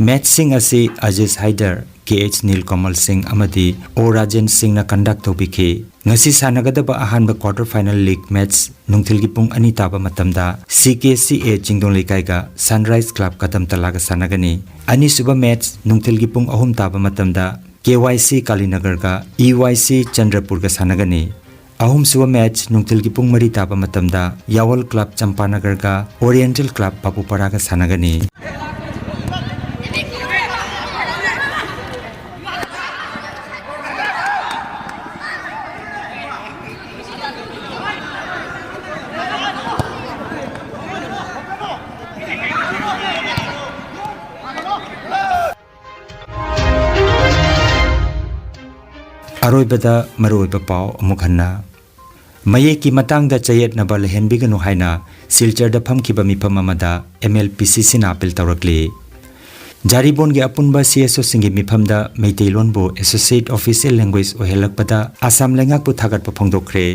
Matchꯁꯤꯡ ꯑꯁꯤ ꯑꯖꯤꯖ ꯍꯥꯏꯗꯔ, K H ꯅꯤꯜꯀꯃꯜ ꯁꯤꯡ ꯑꯃꯗꯤ O ꯔꯥꯖꯦꯟ ꯁꯤꯡꯅ conduct ꯇꯧꯕꯤꯈꯤ꯫ ꯉꯁꯤ ꯁꯥꯟꯅꯒꯗꯕ ꯑꯍꯥꯟꯕ quarter final league match ꯅꯨꯡꯊꯤꯜꯒꯤ ꯄꯨꯡ ꯑꯅꯤ ꯇꯥꯕ ꯃꯇꯝꯗ C K C A ꯆꯤꯡꯗꯣꯡ ꯂꯩꯀꯥꯏꯒ Sunrise Club ꯀꯗꯝꯇꯂꯥꯒ ꯁꯥꯟꯅꯒꯅꯤ꯫ ꯑꯅꯤꯁꯨꯕ match ꯅꯨꯡꯊꯤꯜꯒꯤ ꯄꯨꯡ ꯑꯍꯨꯝ ꯇꯥꯕ ꯃꯇꯝꯗ K Y C ꯀꯥꯂꯤꯅꯒꯔꯒ E Y C ꯆꯟꯗ꯭ꯔꯄꯨꯔꯒ ꯁꯥꯟꯅꯒꯅꯤ꯫ ꯑꯍꯨꯝꯁꯨꯕ match ꯅꯨꯡꯊꯤꯜꯒꯤ ꯄꯨꯡ ꯃꯔꯤ ꯇꯥꯕ ꯃꯇꯝꯗ ꯌꯥꯋꯜ Club ꯆꯝꯄꯥꯅꯒꯔꯒ Oriental Club ꯕꯥꯕꯨꯄꯥꯔꯥꯒ ꯁꯥꯟꯅꯒꯅꯤ꯫ ꯑꯔꯣꯏꯕꯗ ꯃꯔꯨꯑꯣꯏꯕ ꯄꯥꯎ ꯑꯃꯨꯛ ꯍꯟꯅ꯫ ꯃꯌꯦꯛꯀꯤ ꯃꯇꯥꯡꯗ ꯆꯌꯦꯠꯅꯕ ꯂꯩꯍꯟꯕꯤꯒꯅꯨ ꯍꯥꯏꯅ ꯁꯤꯜꯆꯔꯗ ꯐꯝꯈꯤꯕ ꯃꯤꯐꯝ ꯑꯃꯗ ꯑꯦꯝ ꯑꯦꯜ ꯄꯤ ꯁꯤ ꯁꯤꯅ ꯑꯥꯄꯤꯜ ꯇꯧꯔꯛꯂꯤ꯫ ꯖꯥꯔꯤꯕꯣꯟꯒꯤ ꯑꯄꯨꯟꯕ ꯁꯤ ꯑꯦꯁ ꯑꯣꯁꯤꯡꯒꯤ ꯃꯤꯐꯝꯗ ꯃꯩꯇꯩꯂꯣꯟꯕꯨ ꯑꯦꯁꯣꯁꯤꯌꯦꯠ ꯑꯣꯐꯤꯁꯤꯌꯦꯜ ꯂꯦꯡꯒ꯭ꯋꯦꯖ ꯑꯣꯏꯍꯜꯂꯛꯄꯗ ꯑꯁꯥꯝ ꯂꯩꯉꯥꯛꯄꯨ ꯊꯥꯒꯠꯄ ꯐꯣꯡꯗꯣꯛꯈ꯭ꯔꯦ꯫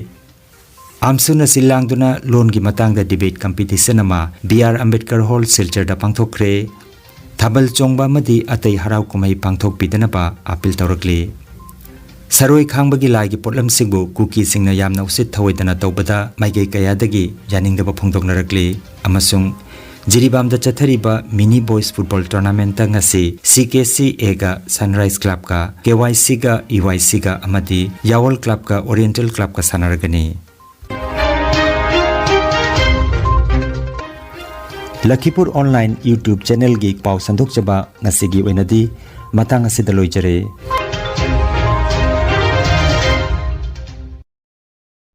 ꯑꯥꯝꯁꯨꯅ ꯁꯤꯜ ꯂꯥꯡꯗꯨꯅ ꯂꯣꯟꯒꯤ ꯃꯇꯥꯡꯗ ꯗꯤꯕꯦꯠ ꯀꯝꯄꯤꯇꯤꯁꯟ ꯑꯃ ꯕꯤ ꯑꯥꯔ ꯑꯝꯕꯦꯗꯀꯔ ꯍꯣꯜ ꯁꯤꯜꯆꯔꯗ ꯄꯥꯡꯊꯣꯛꯈ꯭ꯔꯦ꯫ ꯊꯥꯕꯜ ꯆꯣꯡꯕ ꯑꯃꯗꯤ ꯑꯇꯩ ꯍꯔꯥꯎ ꯀꯨꯝꯍꯩ ꯄꯥꯡꯊꯣꯛꯄꯤꯗꯅꯕ ꯑꯥꯄꯤꯜ ꯇꯧꯔꯛꯂꯤ꯫ ꯁꯔꯣꯏ ꯈꯥꯡꯕꯒꯤ ꯂꯥꯏꯒꯤ ꯄꯣꯠꯂꯝꯁꯤꯡꯕꯨ ꯀꯨꯀꯤꯁꯤꯡꯅ ꯌꯥꯝꯅ ꯎꯁꯤꯠ ꯊꯑꯣꯏꯗꯅ ꯇꯧꯕꯗ ꯃꯥꯏꯀꯩ ꯀꯌꯥꯗꯒꯤ ꯌꯥꯅꯤꯡꯗꯕ ꯐꯣꯡꯗꯣꯛꯅꯔꯛꯂꯤ꯫ ꯑꯃꯁꯨꯡ ꯖꯤꯔꯤꯕꯥꯝꯗ ꯆꯠꯊꯔꯤꯕ ꯃꯤꯅꯤ ꯕꯣꯏꯁ ꯐꯨꯠꯕꯣꯜ ꯇꯣꯔꯅꯥꯃꯦꯟꯠꯇ ꯉꯁꯤ ꯁꯤ K C ꯑꯦꯒ sunrise ꯀ꯭ꯂꯕꯀ, K Y ꯁꯤꯒ ꯏ ꯋꯥꯏ ꯁꯤꯒ ꯑꯃꯗꯤ ꯌꯥꯋꯜ ꯀ꯭ꯂꯕꯀ ꯑꯣꯔꯤꯌꯦꯟꯇꯦꯜ ꯀ꯭ꯂꯕꯀ ꯁꯥꯟꯅꯔꯒꯅꯤ꯫ ꯂꯈꯤꯄꯨꯔ ꯑꯣꯟꯂꯥꯏꯟ YouTube ꯆꯦꯅꯦꯜꯒꯤ ꯄꯥꯎ ꯁꯟꯗꯣꯛꯆꯕ ꯉꯁꯤꯒꯤ ꯑꯣꯏꯅꯗꯤ ꯃꯇꯥꯡ ꯑꯁꯤꯗ ꯂꯣꯏꯖꯔꯦ꯫